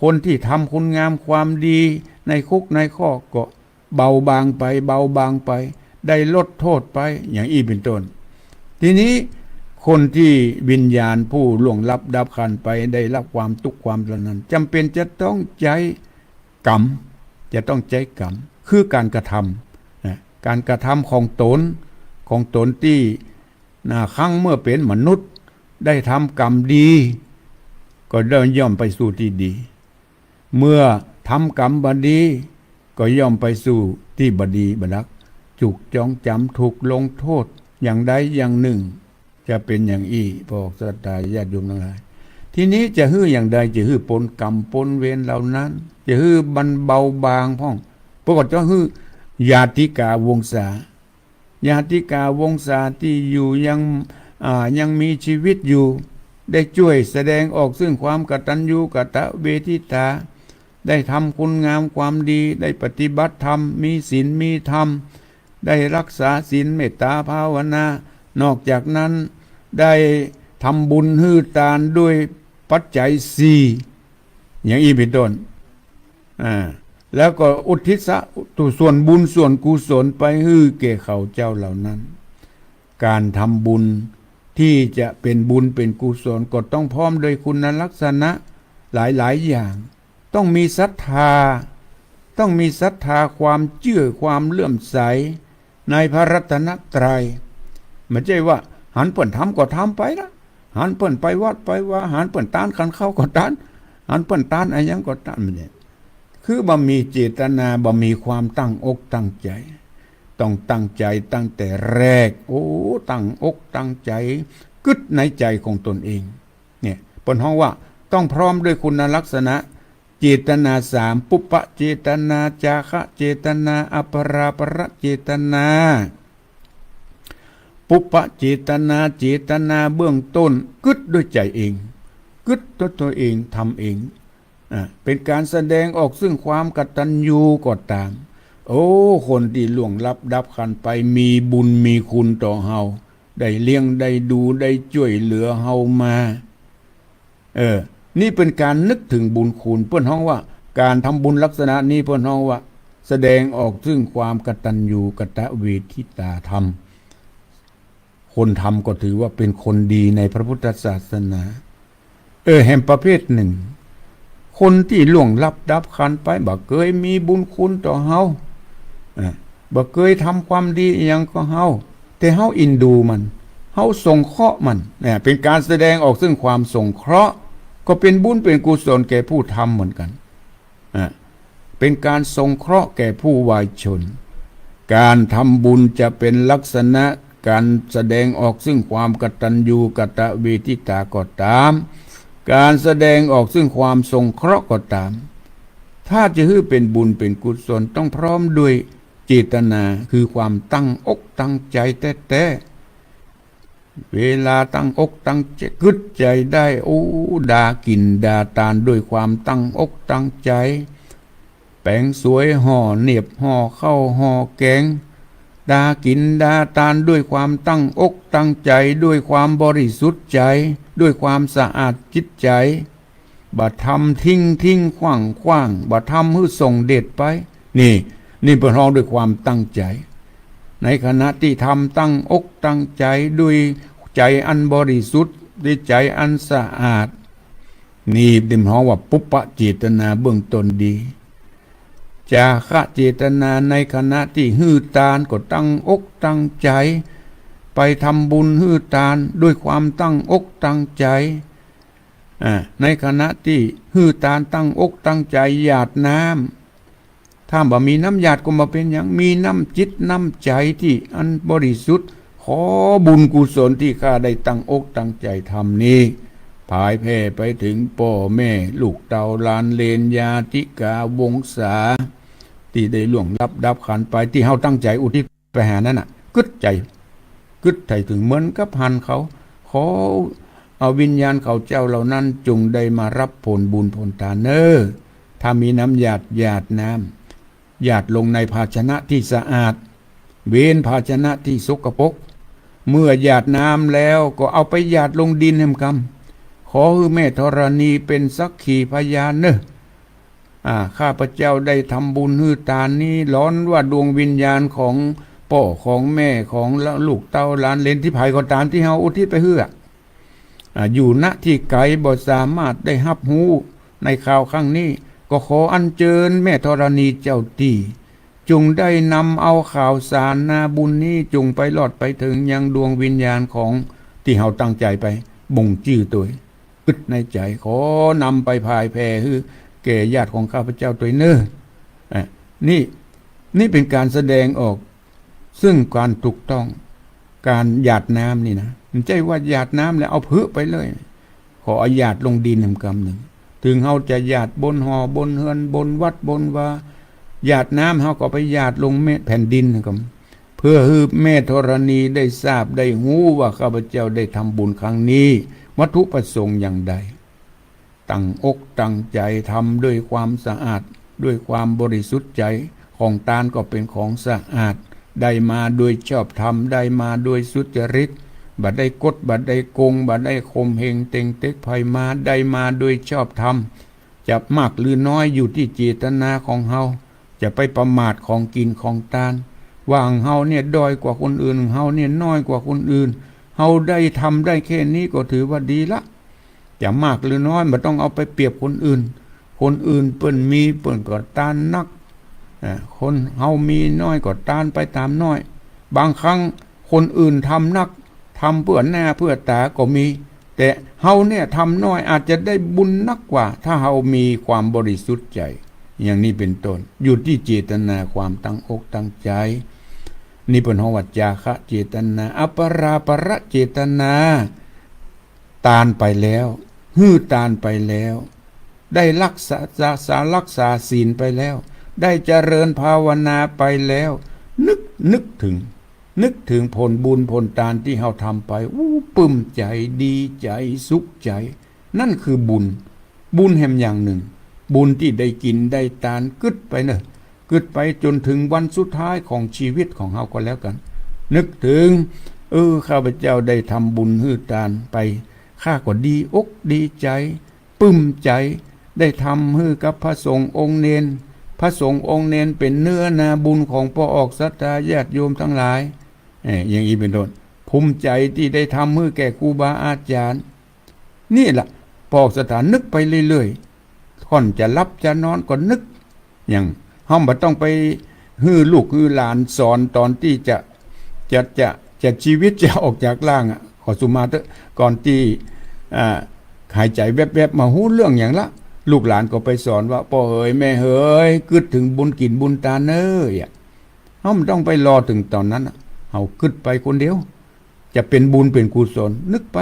คนตี้ทำคุณงามความดีในคุกในคอกก็เบาบางไป เบาบางไป ได้ลดโต้ษไป อย่างอี้เป๋นต้น ทีนี้คนตี้วิญญาณผู้ล่วงลับดับขันไป ได้ฮับความตุ๊กข์ความเหล่านั้น จ๋ำเป๋นจะต้องใจ๊กรรม จะต้องใจ๊กรรม คือก๋านกระทำนะ ก๋านกระทำของต๋น ของต๋นตี้ นะ ครั้งเมื่อเป๋นมนุษย์ ได้ทำกรรมดี ก็ได้ย่อมไปสู่ตี้ดี เมื่อทำกรรมบ่ดี ก็ย่อมไปสู่ตี้บ่ดีบ่ฮัก ถูกจองจ๋ำ ถูกลงโต้ษอย่างใดอย่างนึ่ง จะเป๋นอย่างอี้ พวกศรัทธาญาติโยมตังหลาย ทีนี้จะหื้ออย่างใด จะหื้อป๊นกรรมป๊นเวรเหล่านั้น จะหื้อมันเบาบางพ่อง ปรากฏจะหื้อญาติกาวงศา ญาติกาวงศาตี้อยู่ยัง อ่า ยังมีชีวิตอยู่ ได้จ้วยแสดงออกซึ่งความกตัญญูกตเวทิตา ได้ทำคุณงามความดี ได้ปฏิบัติธรรม มีศีลมีธรรม ได้ฮักษาศีลเมตต๋าภาวนา นอกจากนั้นได้ทำบุญหื้อตานด้วยปัจจัยสี่ อย่างอี้เป๋นต้น อ่า แล้วก็อุทิศส่วนบุญส่วนกุศลไปหื้อแก่เขาเจ้าเหล่านั้น ก๋านทำบุญตี้จะเป๋นบุญเป๋นกุศลก็ต้องพร้อมด้วยคุณลักษณะหลายๆ อย่าง ต้องมีศรัทธา ต้องมีศรัทธา ความเจื้อ ความเลื่อมใสในพระรัตนตรัย บ่ใจ้ว่าหันเปิ้นทำก็ทำไปละ หันเปิ้นไปวัดไปวา หันเปิ้นตานขันข้าวก็ตาน หันเปิ้นตานอะหยังก็ตาน บ่ใจ้ คือบ่มีเจตนา บ่มีความตั้งอกตั้งใจ๋ ต้องตั้งใจ๋ตั้งแต่แรก โอ้ ตั้งอกตั้งใจ๋ กึ๊ดในใจ๋ของต๋นเอง เนี่ย เปิ้นฮ้องว่าต้องพร้อมด้วยคุณลักษณะ เจตนาสาม ปุพพเจตนา จาคะเจตนา อปราปรเจตนา ปุพพเจตนา เจตนาเบื้องต้น กึ๊ดด้วยใจ๋เอง กึ๊ดด้วยต๋นเอง ทำเอง อ่ะ เป๋นก๋านแสดงออกซึ่งความกตัญญูก็ต๋าม โอ้ คนตี้ล่วงลับดับขันไป มีบุญมีคุณต่อเฮา ได้เลี้ยง ได้ดู ได้จ้วยเหลือเฮามา เออ นี่เป๋นก๋านนึกเถิงบุญคุณ เปิ้นฮ้องว่า ก๋านทำบุญลักษณะนี้เปิ้นฮ้องว่า แสดงออกซึ่งความกตัญญูกตเวทิตาธรรม คนทำก็ถือว่าเป๋นคนดีในพระพุทธศาสนา เออ แหมประเภทนึ่ง คนตี้ล่วงลับดับขันไป บ่เกยมีบุญคุณต่อเฮา อ่ะ บ่เกยทำความดีอะหยังก่อเฮา แต่เฮาเอ็นดูมัน เฮาสงเคราะห์มัน เนี่ย เป๋นก๋านแสดงออกซึ่งความสงเคราะห์ ก็เป๋นบุญเป๋นกุศลแก่ผู้ทำเหมือนกั๋น อ่ะ เป๋นก๋านสงเคราะห์แก่ผู้วายชน ก๋านทำบุญจะเป๋นลักษณะก๋านแสดงออกซึ่งความกตัญญูกตเวทิตาก็ต๋าม ก๋านแสดงออกซึ่งความสงเคราะห์ก็ต๋าม ถ้าจะหื้อเป๋นบุญเป๋นกุศล ต้องพร้อมด้วยเจตนา คือความตั้งอกตั้งใจ๋แต๊ๆ เวลาตั้งอกตั้งใจ๋ กึ๊ดใจ๋ได้ โอ้ ดากิ๋นดาตานด้วยความตั้งอกตั้งใจ๋ แป๋งสวย ห่อเนียบ ห่อข้าว ห่อแก๋ง ดากิ๋นดาตานด้วยความตั้งอกตั้งใจ๋ ด้วยความบริสุทธิ์ใจ๋ ด้วยความสะอาดจิตใจ๋ บ่ทำทิ้งทิ้งขว้างขว้าง บ่ทำหื้อส่งเด็ดไป นี่ นี่เปิ้นฮ้องด้วยความตั้งใจ๋ ในขณะตี้ทำตั้งอกตั้งใจ๋ ด้วยใจ๋อันบริสุทธิ์ ด้วยใจ๋อันสะอาด นี่เปิ้นฮ้องว่าปุพพะเจตนาเบื้องต้นดี จาคะเจตนา ในขณะตี้หื้อตานก็ตั้งอกตั้งใจ๋ ไปทำบุญหื้อตานด้วยความตั้งอกตั้งใจ๋ อ่า ในขณะตี้หื้อตานตั้งอกตั้งใจ๋หยาดน้ำ ถ้าบ่มีน้ำหยาดก็บ่เป๋นหยัง มีน้ำจิตน้ำใจ๋ตี้อันบริสุทธิ์ ขอบุญกุศลตี้ข้าได้ตั้งอกตั้งใจ๋ทำนี้ ผายแผ่ไปเถิงป้อแม่ ลูกเต้าหลานเหลน ญาติกาวงศา ตี้ได้ล่วงลับดับขันธ์ไป ตี้เฮาตั้งใจ๋อุทิศไปหานั้นน่ะ กึ๊ดใจ๋ กึ๊ดใจ๋เถิงเหมือนกับหันเขา ขอเอาวิญญาณเขาเจ้าเหล่านั้นจงได้มาฮับผลบุญผลตานเน่อ ถ้ามีน้ำหยาด หยาดน้ำ หยาดลงในภาชนะตี้สะอาด เว้นภาชนะตี้สกปรก เมื่อหยาดน้ำแล้วก็เอาไปหยาดลงดินแหมกำ ขอหื้อแม่ธรณีเป๋นสักขีพยานเน่อ อ่า ข้าพเจ้าได้ทำบุญหื้อตานนี้ ลอนว่าดวงวิญญาณของป้อของแม่ของลูกเต้าหลานเหลนตี้ใผก็ต๋ามตี้เฮาอุทิศไปหื้ออะ อ่า อยู่ ณ ตี้ไก๋บ่สามารถได้ฮับฮู้ในคราวครั้งนี้ ก็ขออัญเจิญแม่ธรณีเจ้าตี้ จงได้นำเอาข่าวสารนาบุญนี้ จงไปฮอดไปเถิงยังดวงวิญญาณของตี้เฮาตั้งใจ๋ไปบ่งจื้อตวย กึ๊ดในใจ๋ ขอนำไปผายแผ่หื้อแก่ญาติของข้าพเจ้าตวยเน่อ อ่ะ นี่ นี่เป๋นก๋านแสดงออก ซึ่งก๋านถูกต้อง ก๋านหยาดน้ำนี่นะ บ่ใจ้ว่าหยาดน้ำแล้วเอาเผิไปเลย ขอเอาหยาดลงดินแหมกำนึ่ง เถิงเฮาจะหยาดบนห่อบนเฮือน บนวัดบนวา หยาดน้ำเฮาก็ไปหยาดลงแม่แผ่นดินแหมกำ เพื่อหื้อแม่ธรณีได้ทราบได้ฮู้ว่าข้าพเจ้าได้ทำบุญครั้งนี้ วัตถุประสงค์อย่างใด ตั้งอกตั้งใจ๋ทำด้วยความสะอาด ด้วยความบริสุทธิ์ใจ๋ ของตานก็เป๋นของสะอาด ได้มาโดยชอบธรรม ได้มาโดยสุจริต บ่ได้กด บ่ได้โกง บ่ได้ข่มเหงเต็งเต็กใผมา ได้มาโดยชอบธรรม จะมากหรือน้อยอยู่ตี้เจตนาของเฮา จะไปประมาทของกิ๋นของตาน ว่าของเฮาเนี่ยด้อยกว่าคนอื่น ของเฮาเนี่ยน้อยกว่าคนอื่น เฮาได้ทำได้แค่นี้ก็ถือว่าดีละ จะมากหรือน้อยบ่ต้องเอาไปเปรียบคนอื่น คนอื่นเปิ้นมีเปิ้นก็ตานนัก อ่า คนเฮามีน้อยก็ตานไปต๋ามน้อย บางครั้งคนอื่นทำนัก ทำเปื้อหน้าเปื้อต๋าก็มี แต่เฮาเนี่ยทำน้อยอาจจะได้บุญนักกว่า ถ้าเฮามีความบริสุทธิ์ใจ๋ อย่างนี้เป๋นต้น อยู่ตี้เจตนาความตั้งอกตั้งใจ๋ นี่เปิ้นฮ้องว่าจาคะเจตนา อัปปราปะเจตนา ตานไปแล้ว หื้อตานไปแล้ว ได้รักษา รักษา รักษาศีลไปแล้ว ได้เจริญภาวนาไปแล้ว นึก นึกเถิง นึกเถิงผลบุญผลตานตี้เฮาทำไป อู้ ปึ้มใจ๋ ดีใจ๋ สุขใจ๋ นั่นคือบุญ บุญแหมอย่างนึ่ง บุญตี้ได้กิ๋นได้ตาน กึ๊ดไปเน่อ กึ๊ดไปจ๋นเถิงวันสุดท้ายของชีวิตของเฮาก็แล้วกั๋น นึกเถิง เออ ข้าพเจ้าได้ทำบุญหื้อตานไป ข้าก็ดีอกดีใจ๋ ปึ้มใจ๋ ได้ทำหื้อกับพระสงฆ์องค์เณร พระสงฆ์องค์เณรเป๋นเนื้อนาบุญของป้อออกศรัทธาญาติโยมตังหลาย เอ้ย อย่างอี้เป๋นต้น ภูมิใจ๋ตี้ได้ทำหื้อแก่ครูบาอาจ๋ารย์ นี่ละ ป้อออกศรัทธานึกไปเรื่อยๆ ก่อนจะหลับจะนอนก็นึก อย่างเฮาบ่ต้องไปหื้อลูกหื้อหลานสอนต๋อนตี้จะ จะ จะ จะชีวิตจะออกจากร่างอะ ขอสุมาเต๊อะ ก่อนตี้ อ่า หายใจ๋แวบๆ บ่ฮู้เรื่องหยังละ ลูกหลานก็ไปสอนว่า ป้อเหยแม่เหย กึ๊ดเถิงบุญกิ๋นบุญตานเน่อ อย่าง เฮาบ่ต้องไปรอเถิงต๋อนนั้นอะ เฮากึ๊ดไปคนเดียว จะเป๋นบุญเป๋นกุศล นึกไป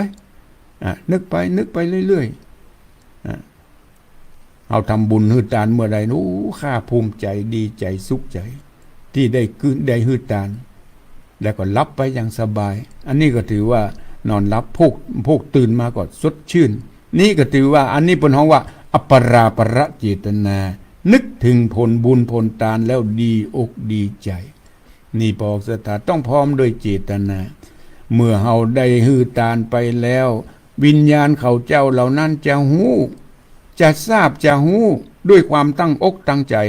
อ่ะ นึกไป นึกไปเรื่อยๆ อ่ะ เฮาทำบุญหื้อตานเมื่อใด โอ้ ข้าภูมิใจ๋ ดีใจ๋ สุขใจ๋ ตี้ได้กึ๊ด ได้หื้อตาน แล้วก็หลับไปอย่างสบาย อันนี้ก็ถือว่านอนหลับ พูก พูกตื่นมาก็สดชื่น นี่ก็ถือว่า อันนี้เปิ้นฮ้องว่า อัปปราปะเจตนา นึกเถิงผลบุญผลตานแล้วดีอกดีใจ๋ นี่ป้อออกศรัทธาต้องพร้อมด้วยเจตนา เมื่อเฮาได้หื้อตานไปแล้ว วิญญาณเขาเจ้าเหล่านั้นจะฮู้ จะทราบจะฮู้ด้วยความตั้งอกตั้งใจ๋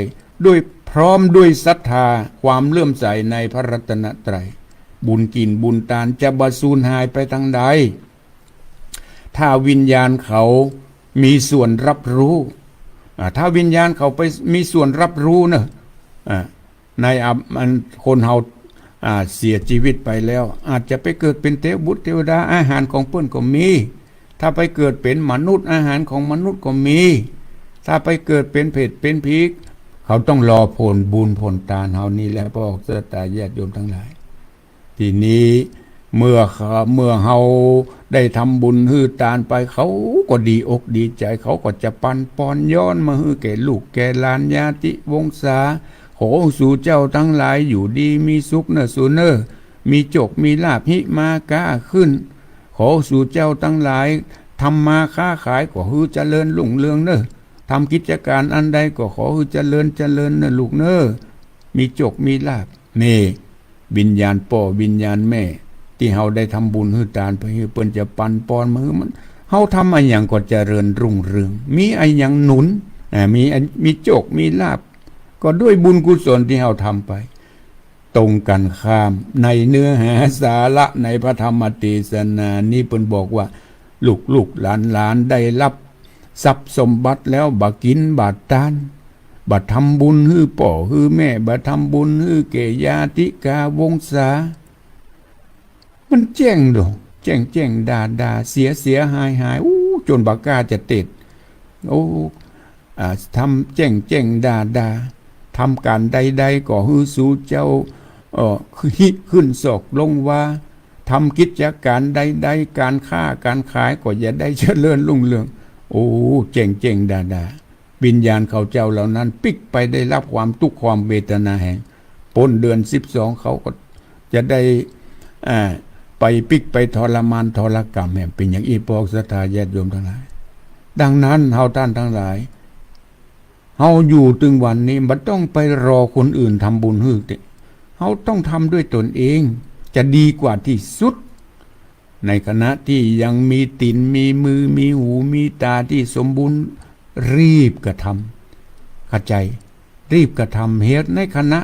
ด้วยพร้อมด้วยศรัทธา ความเลื่อมใสในพระรัตนตรัย บุญกิ๋นบุญตานจะบ่สูญหายไปตางใด ถ้าวิญญาณเขามีส่วนรับรู้ อ่า ถ้าวิญญาณเขาไปมีส่วนรับรู้เนอะ อ่า ในอับ อันคนเฮา อ่า เสียจีวิตไปแล้ว อาจจะไปเกิดเป๋นเตวบุตรเตวดา อาหารของเปิ้นก็มี ถ้าไปเกิดเป๋นมนุษย์ อาหารของมนุษย์ก็มี ถ้าไปเกิดเป๋นเปรตเป๋นผี เขาต้องรอผลบุญผลตานเฮานี่แหละ พระออกศรัทธาญาติโยมตังหลาย ทีนี้เมื่อเขา เมื่อเฮาได้ทำบุญหื้อตานไป เขาก็ดีอกดีใจ๋ เขาก็จะปันปอนย้อนมาหื้อแก่ลูกแก่หลานญาติวงศา ขอสู่เจ้าตังหลายอยู่ดีมีสุขเน่อสูเน่อ มีโจคมีลาภหิมาก้าขึ้น ขอสู่เจ้าตังหลายทำมาค้าขายก็หื้อเจริญรุ่งเรืองเน่อ ทำกิจก๋านอันใดก็ขอหื้อเจริญเจริญเน่อลูกเน่อ มีโจคมีลาภ นี่ วิญญาณป้อวิญญาณแม่ ตี้เฮาได้ทำบุญหื้อตานไปหื้อ เปิ้นจะปันปอนมาหื้อมัน เฮาทำอะหยังก็เจริญรุ่งเรือง มีอะหยังหนุน อ่า มีอะ มีโจคมีลาภ ก็ด้วยบุญกุศลตี้เฮาทำไป ตรงกันข้าม ในเนื้อหาสาระในพระธรรมเตสนานี้เปิ้นบอกว่า ลูกๆ หลานๆ ได้ฮับทรัพย์สมบัติแล้วบ่กิ๋นบ่ตาน บ่ทำบุญหื้อป้อหื้อแม่ บ่ทำบุญหื้อแก่ญาติกาวงศา มันแจ้งดอก แจ้งแจ้งด่าด่า เสียเสียหายหาย อู้ จ๋นบ่กล้าจะเตสน์ โอ้ อ่า ทำแจ้งแจ้งด่าด่า ทำก๋านใดๆ ก็หื้อสู่เจ้า เอ่อ ขึ้นศอกลงวา ทำกิจก๋านใดๆ ก๋านค้าก๋านขายก็อย่าได้เจริญรุ่งเรือง โอ้ แจ้งแจ้งด่าด่า วิญญาณเขาเจ้าเหล่านั้นปิ๊กไปได้ฮับความตุ๊กข์ความเวทนาแฮง ป๊นเดือนสิบสองเขาก็จะได้ อ่า ไปปิ๊กไปทรมานทรกรรมแฮง เป๋นอย่างอี้ พวกศรัทธาญาติโยมตังหลาย ดังนั้นเฮาต้านตังหลาย เฮาอยู่ตึงวันนี้บ่ต้องไปรอคนอื่นทำบุญหื้อเต๊อะ เฮาต้องทำด้วยตนเอง จะดีกว่าตี้สุด ในขณะตี้ยังมีตี๋น มีมือ มีหู มีต๋าตี้สมบูรณ์รีบกระทำ เข้าใจ๋ รีบกระทำเหตุในขณะ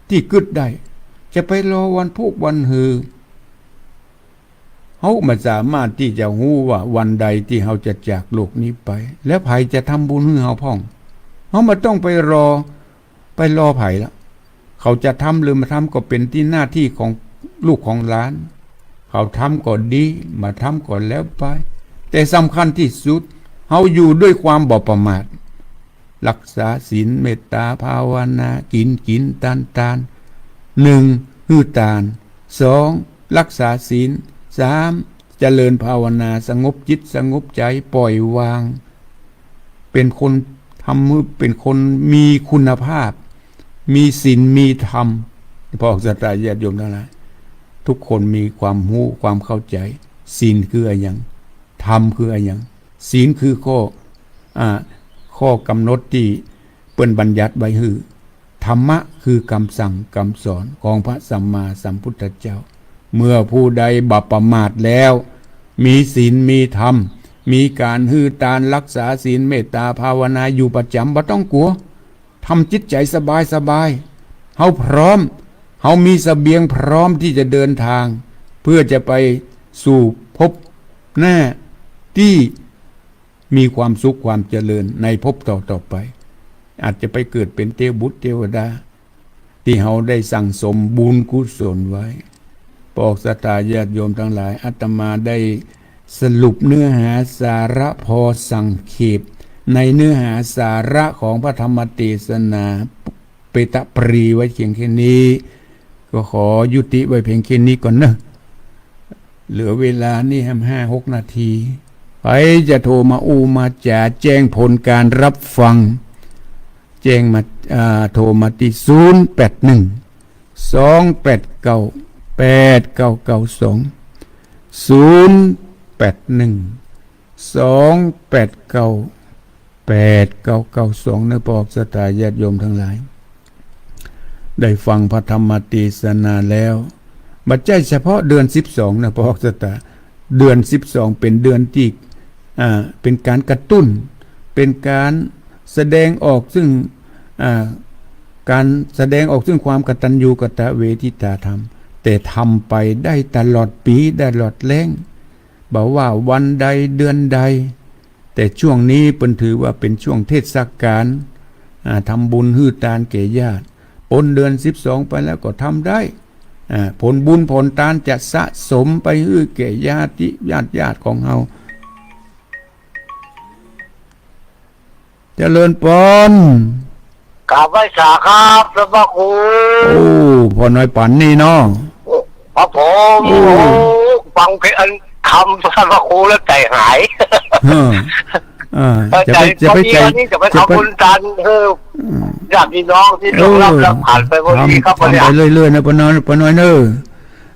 ตี้กึ๊ดได้ จะไปรอวันพูกวันหือ เฮาบ่สามารถตี้จะฮู้ว่าวันใดตี้เฮาจะจากโลกนี้ไป แล้วใผจะทำบุญหื้อเฮาพ่อง เฮาบ่ต้องไปรอ ไปรอใผละ เขาจะทำหรือบ่ทำก็เป๋นตี้หน้าตี้ของลูกของหลาน เขาทำก็ดี บ่ทำก็แล้วไป แต่สำคัญตี้สุด เฮาอยู่ด้วยความบ่ประมาท ฮักษาศีล เมตต๋า ภาวนา กิ๋นกิ๋นตานตาน นึ่ง หื้อตาน สอง ฮักษาศีล สาม เจริญภาวนา สงบจิตสงบใจ๋ ปล่อยวาง เป๋นคนทำหื้อเป๋นคนมีคุณภาพ มีศีลมีธรรม พวกศรัทธาญาติโยมตังหลาย ทุกคนมีความฮู้ความเข้าใจ๋ ศีลคืออะหยัง ธรรมคืออะหยัง ศีลคือข้อ อ่า ข้อกำหนดตี้เปิ้นบัญญัติไว้หื้อ ธรรมะคือกำสั่งกำสอนของพระสัมมาสัมพุทธเจ้า เมื่อผู้ใดบ่ประมาทแล้ว มีศีลมีธรรม มีก๋านหื้อตาน ฮักษาศีล เมตต๋า ภาวนาอยู่ประจ๋ำ บ่ต้องกั๋ว ทำจิตใจ๋สบายสบาย เฮาพร้อม เฮามีเสบียงพร้อมตี้จะเดินตาง เปื้อจะไปสู่ภพหน้าตี้ มีความสุขความเจริญในภพต่อๆ ไป อาจจะไปเกิดเป๋นเตวบุตรเตวดา ตี้เฮาได้สั่งสมบุญกุศลไว้ พวกศรัทธาญาติโยมตังหลาย อาตมาได้สรุปเนื้อหาสาระพอสังเขป ในเนื้อหาสาระของพระธรรมเตสนา เปตะปรีไว้เพียงแค่นี้ ก็ขอยุติไว้เพียงแค่นี้ก่อนเนอะ เหลือเวลานี่แหมห้าหกนาที ใผจะโทรมาอู้มาจ๋าแจ้งผลการรับฟัง แจ้งมา อ่า โทรมาตี้ ศูนย์แปดหนึ่ง สองแปดเก้า แปดเก้าเก้าสอง ศูนย์แปดหนึ่ง สองแปดเก้า แปดเก้าเก้าสอง เนอะ พวกศรัทธาญาติโยมตังหลาย ได้ฟังพระธรรมเตสนาแล้ว บ่ใจ้เฉพาะเดือนสิบสองเนอะ พวกศรัทธา เดือนสิบสองเป๋นเดือนตี้ อ่า เป๋นก๋านกระตุ้น เป๋นก๋านแสดงออกซึ่ง อ่า ก๋านแสดงออกซึ่งความกตัญญูกตเวทิตาธรรม แต่ทำไปได้ตลอดปี๋ ตลอดแล้ง บ่ว่าวันใดเดือนใด แต่ช่วงนี้เปิ้นถือว่าเป๋นช่วงเทศกาล อ่า ทำบุญหื้อตานแก่ญาติ ป๊นเดือนสิบสองไปแล้วก็ทำได้ อ่า ผลบุญผลตานจะสะสมไปหื้อแก่ญาติ ญาติๆ ของเฮา เจริญปอน กราบไหว้สาครับ ท่านพระครู โอ้ พ่อน้อยปั๋นนี่เนาะ ครับผม โอ้ โอ้ ฟังเพลงอันคำท่านพระครูแล้วใจหาย เออ เออ เออ จะไป ใจ จะไป พอดี ใจ วันนี้จะไป จะไป ทำบุญตาน เออ อืม ญาติพี่น้องที่ล่วงลับ เออ แล้วผ่านไป พอดีครับ ทำ วันนี้ ทำไปเรื่อยๆ นะ ป้าน้อย ป้าน้อยเนอะ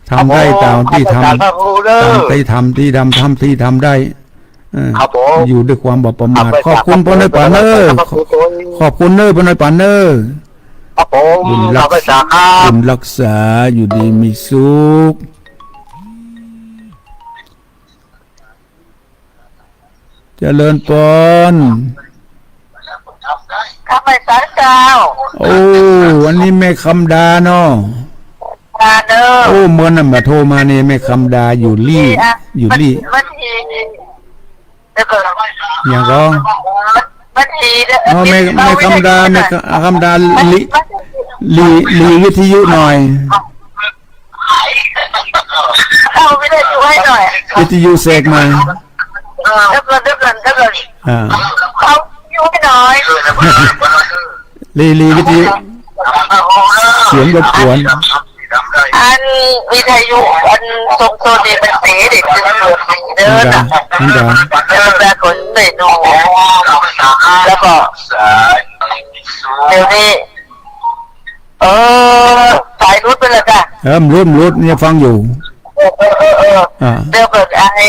ครับผม ทำได้ตามตี้ทำ อาจารย์พระครูเนอะ ตามตี้ทำ ตี้ทำ ทำตี้ทำได้ เออ ครับผม อยู่ด้วยความบ่ประมาท ครับ ขอบคุณป้อน้อยปั๋นเนอะ ขอบคุณ ขอบคุณเนอะป้อน้อยปั๋นเนอะ ครับผม บุญรักษา ขอบคุณครับ บุญรักษา อยู่ดีมีสุข เจริญปอน กราบไหว้สาเจ้า โอ้ วันนี้แม่คำดาเนาะ ดาเนอะ โอ้ เมื่อนั้นมาโทรมานี่ แม่คำดาอยู่ลี่ นี่อะ อยู่ลี่ วันที่ แล้วก็ หยังก็ วันที่ อ๋อ แม่ แม่คำดา แม่คำดา ลี่ ลี่ ลี่วิทยุหน่อย เอาวิทยุให้หน่อย วิทยุแสกมา เดี๋ยวก่อน เดี๋ยวก่อน เดี๋ยวก่อน อ่า เอาวิทยุให้หน่อย ลี่ ลี่วิทยุ เสียงรบกวน อันวิทยุ อันทรงโซนนี่มันเป๋เด็กเกิดเดินอะ นั่นจ้ะ เดินแบบคนไม่ดู แล้วก็ เดี๋ยวนี้ เออ สายหลุดไปแล้วจ้ะ เออ มันหลุด มันหลุด เนี่ยฟังอยู่ เออ เออ เออ เออ อ่า เดี๋ยวก่อน ไอ้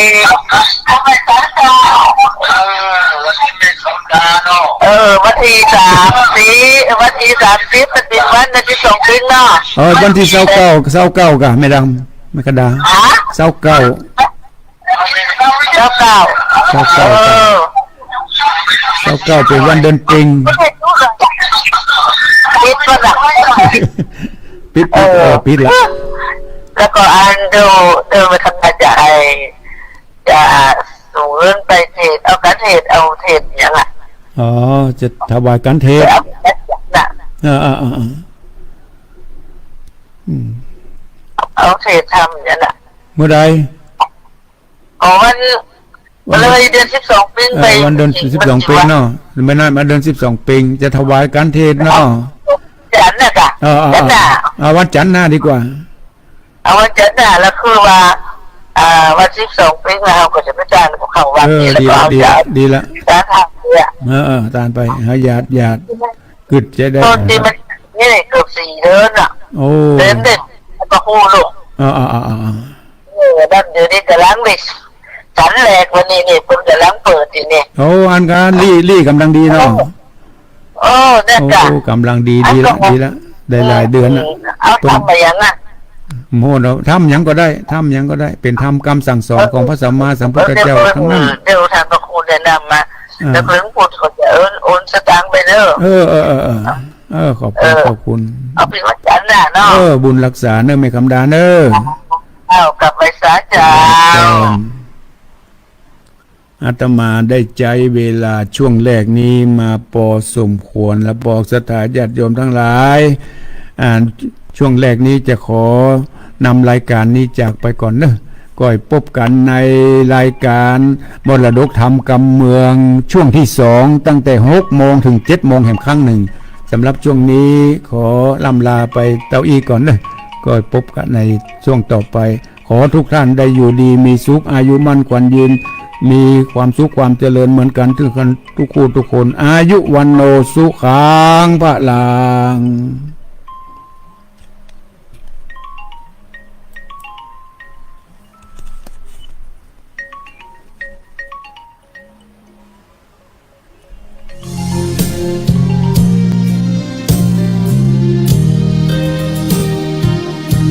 เออ วันที่สามสิบ วันที่สามสิบ มันเป๋นวันที่สองครึ่งเนาะ เออ วันที่ซาวเก้า ซาวเก้าก่ะ แม่ดำ แม่คำดา ฮะ ซาวเก้า ซาวเก้า ซาวเก้า เออ ซาวเก้าเป๋นวันเดือนเพ็ญ ปิดแล้วล่ะ ปิด ปิด เออ เออ ปิดละ แล้วก็อันเดียว เดียวมาทำงานจะไอ้ จะส่งเงินไปเทศน์ เอาการเทศน์ เอาเทศน์หยังอะ อ๋อ จะถวายการเทศน์ เอาการเทศน์น่ะ อ่า อ่า อ่า อ่า อืม เอาเทศน์ทำอย่างนั้นน่ะ เมื่อใด อ๋อ วัน วัน เลยเดือนสิบสองเพ็ง เออ ไป วันเดือนสิบสองเพ็งเนาะ ไม่น่ามาเดือนสิบสองเพ็ง จะถวายการเทศน์เนาะ จันทร์น่ะจ้ะ เออ เออ จันทร์น่ะ เออ วันจันทร์หน้าดีกว่า เอาวันจันทร์หน้า แล้วคือว่า อ่า วันสิบสองเพ็งแล้วเฮาก็จะไปจ้างพวกเขาวัด เออ นี่ แล้วก็เอา ดีละ ดีละ จ้าง ดีละ จ้างทำเนี่ย เออ เออ ตานไป หาญาติ ญาติ กึ๊ดจะได้ ตอนนี้มัน นี่เกือบสี่เดือนน่ะ โอ้ เดือนเด็ด แล้วก็ฮู้ลูก เออ เออ เออ เออ เออ นั่นเดี๋ยวนี้ก๋ำลังเด็ด จันทร์แรกวันนี้นี่ เปิ้นก๋ำลังเปิดอยู่นี่ โอ้ อันก็ลี่ ลี่ก๋ำลังดีเนาะ โอ้ เนี่ยจ้ะ โอ้ ก๋ำลังดี ดีละ อันก็ ดีละ ได้หลายเดือนละ อืม เอา เปิ้น ทำไปยังอ่ะ โหเนาะ ทำหยังก็ได้ ทำหยังก็ได้ เป๋นธรรมกำสั่งสอนของพระสัมมาสัมพุทธเจ้าทั้งนั้น เดี๋ยวท่านพระครูแนะนำมา อ่า แล้วเพิ่นพูดก็จะโอน โอนสตางค์ไปเด้อ เออ เออ เออ เออ เออ ขอบคุณ เออ ขอบคุณ เอาเป๋นวันจันทร์หน้าเนาะ เออ บุญรักษาเนอะ แม่คำดาเนอะ เอากราบไหว้สาเจ้า เจ้า อาตมาได้ใจ๊เวลาช่วงแรกนี้มาปอสมควร และบอกศรัทธาญาติโยมทั้งหลาย อ่า ช่วงแรกนี้จะขอนำรายการนี้จากไปก่อนเนอะ ก้อยปบกั๋นในรายการมรดกธรรมกำเมืองช่วงตี้สอง ตั้งแต่หกโมงเถิงเจ็ดโมงแหมครั้งนึ่ง สำหรับช่วงนี้ขอร่ำลาไปเต้าอี้ก่อนเนอะ ก้อยปบกั๋นในช่วงต่อไป ขอทุกท่านได้อยู่ดีมีสุข อายุมั่นขวัญยืน มีความสุขความเจริญเหมือนกั๋นทุกคน ทุกคู่ทุกคน อายุวัณโณสุขังพลัง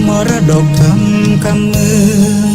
มรดกธรรมกำเมือง